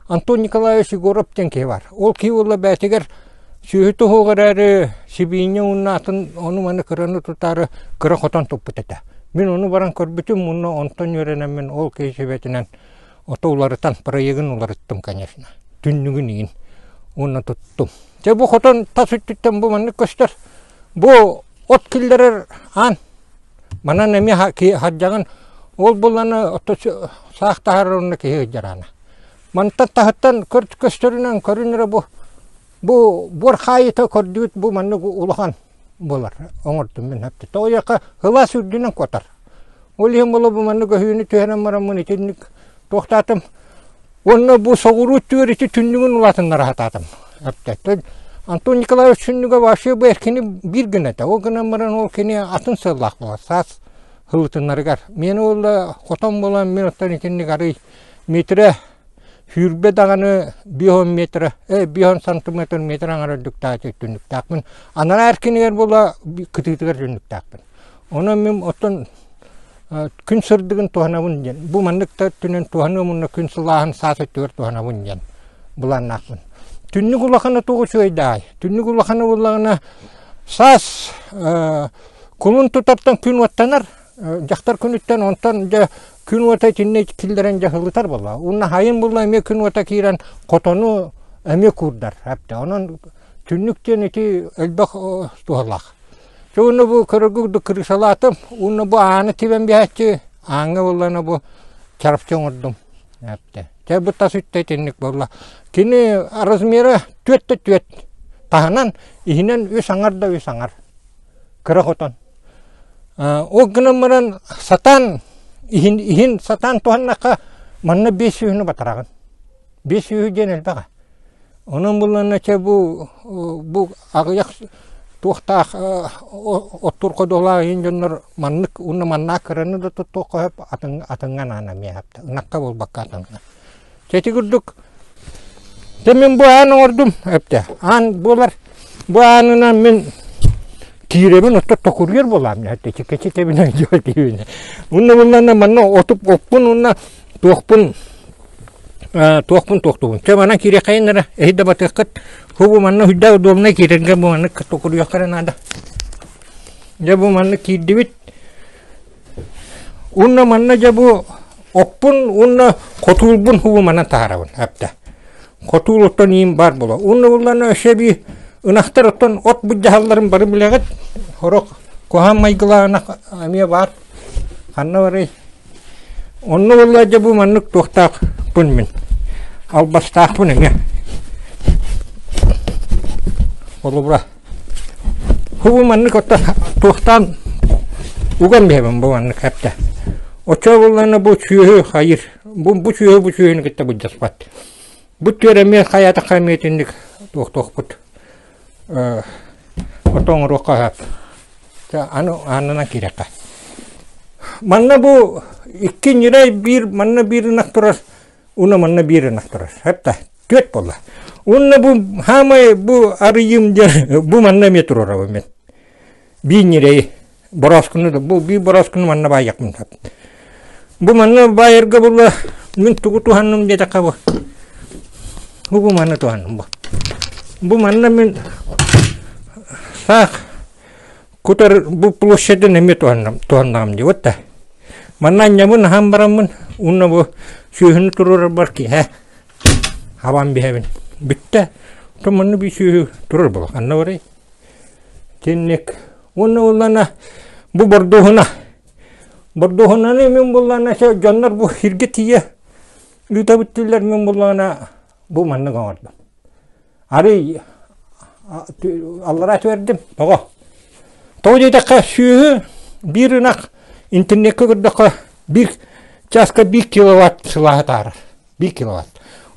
Антон Николаевич Егоров диэн киһи бар. Ол киһи буолла бэйэтигэр сүөһү туһугар эрээри сибиинньэ уонна атын ону-маны кыраны тутаары кыра хотон туппут этэ. Мин ону баран көрбүтүм уонна онтон үөрэнэммин ол киһи сүбэтинэн ото уларытан проегын уларыттым конечно. Түннүгүн иин уонна туттум. Дьэ бу хотон тас өттүттэн бу маннык көстөр. Бу от киллэрэр аан Манан эмиэ хардьаҕын ол буланы ото саах таһаарар онно киһи ыдьараана. Мантан таһыттан көстөрүнэн көрүнэрэ бу бу буор хаайыта көрдүгүт бу маннык улахан буолар оҥордум мин хапты. Тоҕо ылаас үрдүнэн куотар. Ол иһин була бу маннык өһүүнү түһэрэн бараммын итинник туохтаатым. Уонна бу соҕуруу өттүгэр ити түннүгүн улаатыннара сатаатым. Эптэ. Антон Николаевич түннүгэ вообще бу эркини биир гына этэ. Ол гынан баран ол кини атын сыаллаах буолар. Саас һылытыннарыгар. Миэнэ уолла хотон буолан мин оттон итинник арый метрэ сүүрбэ даҕаны 5 метра, 5 сантиметр метр аҥара үрдүктээх түннүктээхпин. Анараа эркинигэр буола кытыытыгар түннүктээхпин. Онон мин оттон күн сырдыгын туһанабын диэн бу маннык да өттүнэн туһаныам уонна күн сылааһын саас өттүгэр туһанабын диэн былааннаахпын. Түннүк улахана туох үчүгэйдээй? Түннүк улахана буоллаҕына саас кулун тутартан күн уоттанар, дьахтар күнүттэн онтон дьэ күн уота итиннэ киллэрэн дьаһылытар буолла. Уонна хайын буолла эмиэ күн уота киирэн хотону эмиэ куурдар. Онон түннүк диэн ити элбэх туһалаах. Дьэ уонна бу көрөргө курдук крышалаатым уонна бу ааны тибэн биһээччи ааҥҥа буоллаҕына бу чарапчы оҥордум эптэ. Дьэ бу тас өттө итинник буолла. Кини размера түөрт да түөрт таһынан иһинэн үс аҥар да үс аҥар кыра хотон. Ол гынан баран сатаан иһин, иһин сатаан туһаннахха манна биэс сүүһүнү батараҕын. Биэс сүүһү диэн элбэҕэ. Онон булланна чэ бу бу аҕыйах туохтаах оттуур ходуһалаах иһин дьоннор маннык уонна маннаах кыраны да туттуохха сөп атын атыҥҥа наана эмиэ ынахха буолбакка атыҥҥа. Чэ ити курдук дьэ мин бу аан оҥордум эптэ аан буолар бу аанынан мин киирэбин отто токуруйар буолаам чиккэчи тэбинэн дьуо киирбинэ. Уонна булланна манна отуп оппун уонна туохпун туохпун туохтуубун. Чэ манан киириэххэйин эрэ, эһи да батыаххыт. Бу манна үрдээх удобнай киирэргэ бу маннык токуруйуохха эрэ наада. Дьэ бу маннык киирдибит. Уонна манна дьэ бу оппун уонна хотуурбун хубу манан таһаарабын апта. Хотуул оттон иин баар буола. Уонна буллана өссө эбии ынахтар оттон от былдьаһалларын бары билэҕит. Сорох куһаҕан майгылаах ынах эмиэ баар. Ханна барый? Онно буолла дьэ бу маннык туохтаахпын мин. Албастаахпын эмиэ. Холобура. Бу маннык отто туохтаан уган биһэбин бу маннык хэптэ. Оччо буллана бу сүөһү хайыр. Бу бу сүөһү бу сүөһүнү кытта былдьаспат. Бу түөр эмиэ хайаатахха эмиэ итинник туохтуохпут. Ото оҥоруохха сөп. Аны аннынан киирэххэ. Манна бу икки ньирэй биир манна биир ынах турар, уна манна биир ынах турар. Хэпта түөрт буолла. Уонна бу хаамай бу арыйым диэн бу манна эмиэ турарабын мен. Биир ньирэйи борооскуну да бу биир борооскуну манна баайыахпын сөп. Бу манна баайарга була мин тугу туһанным диэтэххэ бу. Бу манна туһанным бу. Бу манна мин саах кутар бу площадын эмиэ туһанным туһаннаҕым дии вот да. Манна анньабын аһан бараммын уонна бу сүөһүнү туруорарбар киэһэ хабан биһэбин. Бүттэ. Оттон манна биир сүөһү турар буолуох. Ханна барый? Итинник. Уонна буллана бу бордуһуна. Бордуһунаны мин буллана дьоннор бу сиргэ тиийэ ыытабыт дииллэр мин буллана бу маннык оҥордум. Арый аллараа түһэрдим. Тоҕо? Тоҕо диэтэххэ сүөһү биир ынах интернеккэ көрдөххө биир чааска биир киловатт сылааһы таһаарар. Биир киловатт.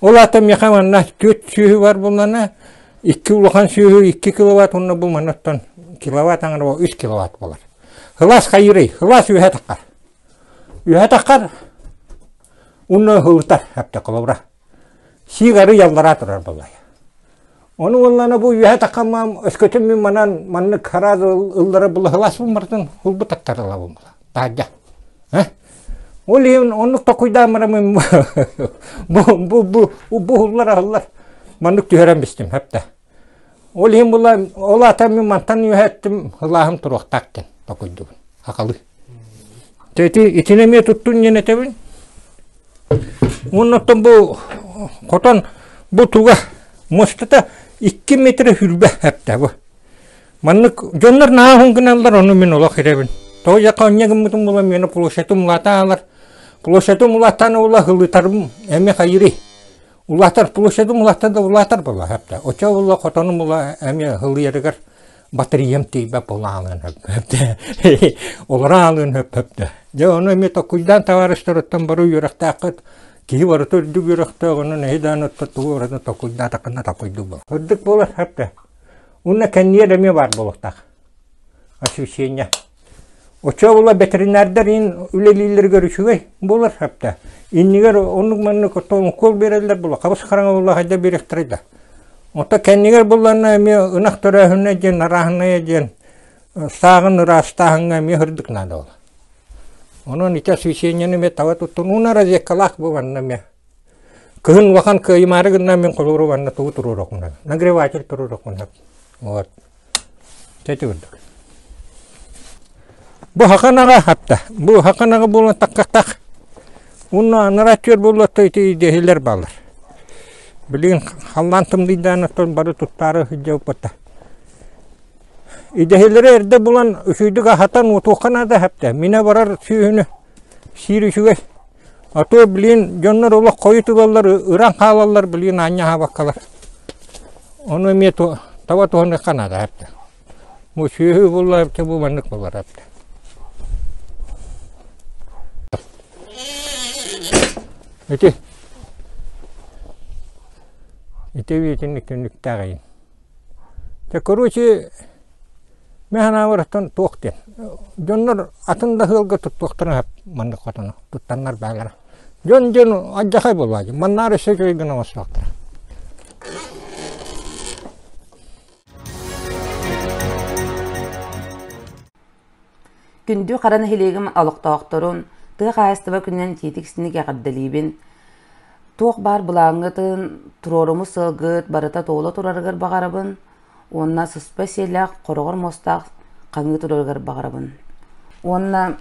Ол аата миэхэ манна түөрт сүөһү бар буоллаҕына, икки улахан сүөһү 2 киловатт уонна бу маннаттан киловатт аҥара 3 киловатт буолар. Сылаас хайыырый? Сылаас үөһэ таххар. Үөһэ таххар уонна ыһылытар эптэ холобура. Сиик арый аллараа турар буоллай. Ону уонна бу үөһэ таххаммам өскөтүн мин манан маннык хараас ыллара булаһыласпын бартын hulбу таттарылабын була. Таһырдьа. Ол иһин оннук токуйдаан бараммын бу бу бу бу уһуллар аһыллар маннык түһэрэн бистим хэптэ. Ол иһин була ол аата мин мантан үөһэттим ылааһым туруохтаах диэн токуйдубун хахалы. Ити итини эмиэ туттун диэн этэбин. Уонна оттон бу хотон бу туга муостата 2 метр хүрбэ хэптэ бу. Маннык дьоннор наһаа уһун гыналлар, ону мин олох ирэбин. Тоҕо дьэ онньо гыммытым була миэнэ площадым улаата аалар. Площадым улааттаан ула ылытарым эмиэ хайырый. Улаатар площадым улаатта да улаатар була хэптэ. Очо була хотонум була эмиэ ылыйарыгар батареям тиийбэт була аалыан хөп. Олоро аалыан хөп хөптө. Дьэ ону эмиэ токуйдаан табаарыстарыттан бары үөрэхтээххит киһи барыта үрдүк үөрэхтээх онон эһи даан отто тугу барытын токуйдаатаххына токуйдуу буол. Үрдүк буолар хэптэ. Уонна кэнниэр эмиэ баар буолуохтаах. Освещение. Оччо була ветеринардар иин үлэлииллэригэр үчүгэй буолар хапта. Иннигэр оннук маннык укол биэрэллэр була хабыс хараҥа була хайда биэриэхтэрэй да. Ото кэннигэр булланна эмиэ ынах төрөөһүнэ диэн арааһынайа диэн сааҕын ыраастааһыҥҥа эмиэ сырдык наада буолар. Онон ити освещениены эмиэ таба туттун уна розеткалаах бу манна эмиэ Кыһын улахан кыайымаары гынна мин холууру манна тугу туруорохпун нагреватель туруорохпун вот Тэти курдук. Бу хаканаҕа хатта. Бу хаканаҕа буолан таккатах. Уонна анараа түөр буоллатта ити идэһилэр бааллар. Билигин халлаан тымныйдаан оттон бары туттаары сылдьабыппыт. Идэһилэри эрдэ булан үчүйдүк аһатан утуохха наада хэптэ. Минэ барар сүүһүнү сиир үчүгэй. А то, блин, дьоннор олох хойут ылаллар, ыран хаалаллар, блин, аанньа аһаабаккалар. Ону эмиэ таба туһаныахха наада эбит. Бу сүөһү буолла эбитэ бу маннык буолар эбит. Ити ити итинник түннүктээҕийин. Те короче Мин санаабар оттон туох диэн, дьоннор атын да ыалга туттуохтарын сөп маннык хотону туттаннар баалара. Дьон дьон алдьархай буолуо дии, маннаар өссө үчүгэй гына оҥостуохтара. Күндү хара нэһилиэгим олохтоохторун тыа хаһаайыстыба күнүнэн итиитик-истиҥник эҕэрдэлиибин. Туох баар былааҥҥытын, туруоруму сыалгыт барыта туола турарыгар баҕарабын. Уонна сыспай сиэллээх хороҕор муостаах хаҥыы турарыгар баҕарабын. Уонна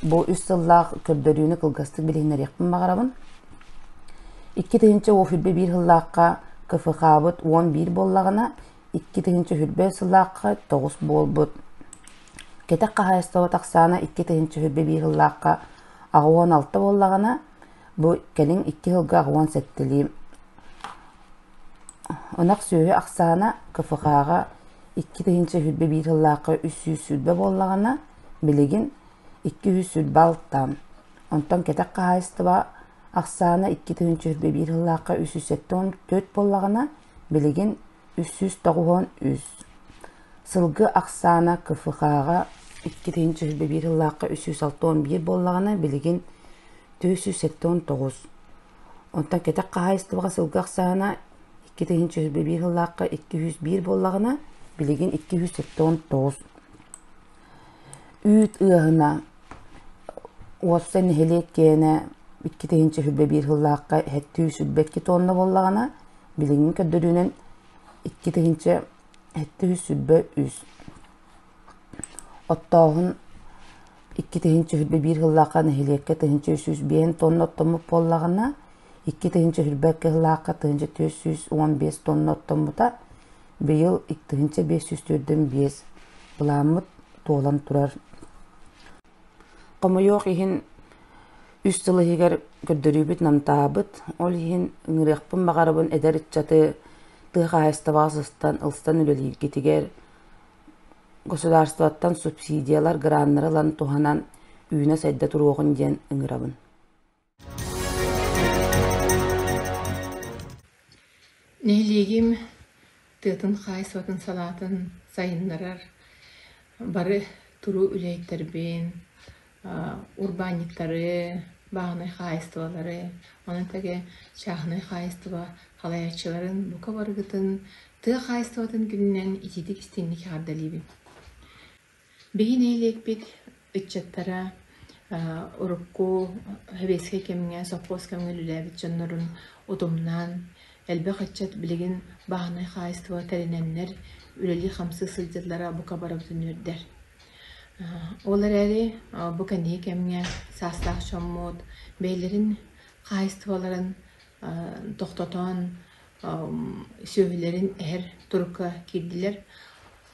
бу үс сыллаах көрдөрүүнү кылгастык билиһиннэриэхпин баҕарабын. 2021 сыллаахха КФХ-быт 11 буоллаҕына, 2020 сыллаахха 9 буолбут. Кэтэх хаһаайыстыба ахсаана 2021 сыллаахха 86 буоллаҕына, бу кэлин 2 сылга 87-лии. Ынах сүөһү ахсаана КФХ-ҕа 2021 сыллаахха 320 буоллаҕына, билигин 226. Онтон кэтэх хаһаайыстыба ахсаана 2021 сыллаахха 374 буоллаҕына, билигин 393. Сылгы ахсаана КФХ-ҕа 2021 сыллаахха 361 буоллаҕына, билигин 479. Онтон кэтэх хаһаайыстыбаҕа сылгы ахсаана 2021 сыллаахха 201 буоллаҕына, билигин 279. Үүт ыаһына уопсай нэһилиэк киэнэ 2021 сыллаахха 722 тонна буоллаҕына, билиҥҥи көрдөрүүнэн 2723. Оттооһун 2021 сыллаахха нэһилиэккэ 1305 тонна оттоммут буоллаҕына, 2022 сыллаахха 1415 тонна оттоммута, быйыл 1545 былааммыт туолан турар. Хомойуох иһин, үс сыл иһигэр көрдөрүүбүт намтаабыт, ол иһин ыҥырыахпын баҕарабын эдэр ыччаты тыа хаһаайыстыбаҕа сыстан, ылсан үлэлииргитигэр государствоттан субсидиялар, граннары ылан туһанан үүнэ-сайда туруоҕун диэн ыҥырабын. Нэһилиэгим тыатын хаһаайыстыбатын салаатын сайыннарар бары туруу үлэһиттэрбин, урбаанньыттары, бааһынай хаһаайыстыбалары, ону тэҥэ чааһынай хаһаайыстыба салайааччыларын бука барыгытын тыа хаһаайыстыбатын күнүнэн итиитик-истиҥник эҕэрдэлиибин. Биһи нэһилиэкпит ыччаттара урукку сэбиэскэй кэмҥэ, сопхуос кэмҥэ үлэлээбит дьоннорун утумнаан, элбэх ыччат билигин бааһынай хаһаайыстыба тэринэннэр үлэлии-хамсыы сылдьаллара бука барыбытын үөрдэр. Ол эрээри бу кэнники кэмҥэ саастаах дьоммут бэйэлэрин хаһаайыстыбаларын тохтотон, сүөһүлэрин эһэр турукка киирдилэр.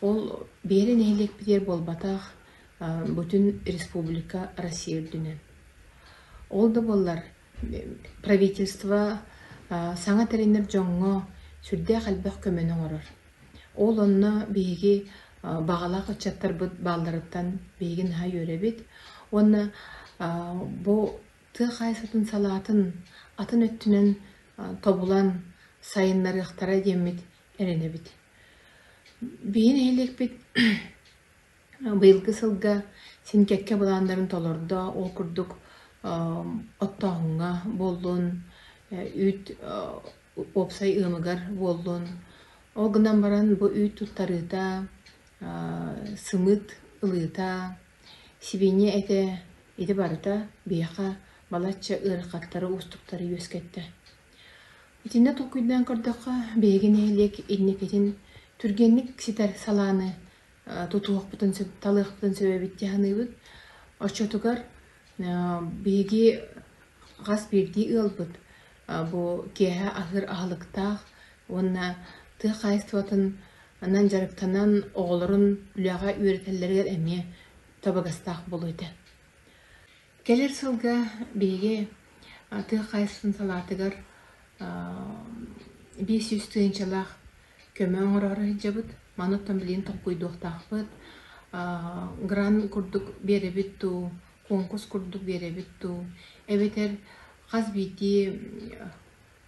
Ол биһиги нэһилиэкпитигэр буолбатах, бүтүн республика Россия үрдүнэн. Ол да буоллар правительство саҥа тэринэр дьоҥҥо сүрдээх элбэх көмөнү оҥорор. Ол онно биһиги баҕалаах ыччаттарбыт баалларыттан биһиги наһаа үөрэбит. Уонна бу тыа хаһаайыстыбатын салаатын атын өттүнэн тобулан сайыннарыахтара диэммит эрэнэбит. Биһи нэһилиэкпит быйылгы сылга син кэккэ былааннарын толордо. Ол курдук оттооһуҥҥа буоллун, үүт уопсай ыамыгар буоллун. Ол гынан баран бу үүт туттарыыта, сымыыт ылыыта, сибиинньэ этэ ити барыта биһиэхэ балачча ыарахаттары, уустуктары үөскэттэ. Итиннэ толкуйдаан көрдөххө, биһиги нэһилиэк инникитин түргэнник ситэр салааны тутуохпутун сөп, талыахпытын сөп эбит дии саныыбыт. Оччотугар биһиги хас биирдии ыалбыт бу киэһэ аһыыр аһылыктаах уонна тыа хаһаайыстыбатын анан дьарыктанан оҕолорун үлэҕэ үөрэтэллэригэр эмиэ табыгастаах буолуо этэ. Кэлэр сылга биһиги тыа хаһаайыстыбатын салаатыгар 500 тыһыынчалаах көмө оҥороору сылдьабыт. Маны оттон билигин толкуйдуохтаахпыт. Грант курдук биэрэбит дуу, куонкурус курдук биэрэбит дуу, эбэтэр хас биирдии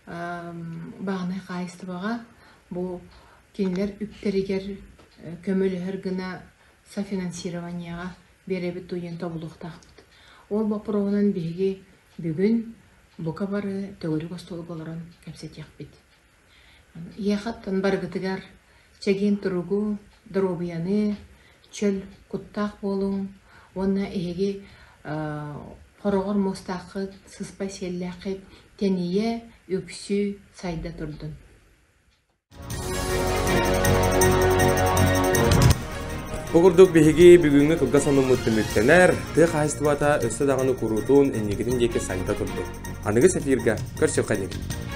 бааһынай хаһаайыстыбаҕа бу кинилэр үптэригэр көмөлөһөр гына софинансированиеҕа биэрэбит дуу диэн тобулуохтаахпыт. Ол боппуруоһунан биһиги бүгүн бука бары төгүрүк остуолга олорон кэпсэтиэхпит. Ийэхэ барыгытыгар чэгиэн туругу, доруобуйаны, чөл куттаах буолуҥ уонна эһиги хороҕор муостааххыт, сыспай сиэллээххит тэнийэ, үксүү, сайда турдун. Бу курдук биһиги бүгүҥҥү кылгас сонуммут түмүктэнэр, тыа хаһаайыстыбата өссө даҕаны куруутун инникитин диэки сайда турдун. Аныгы эфиргэ көрсүөххэ диэри.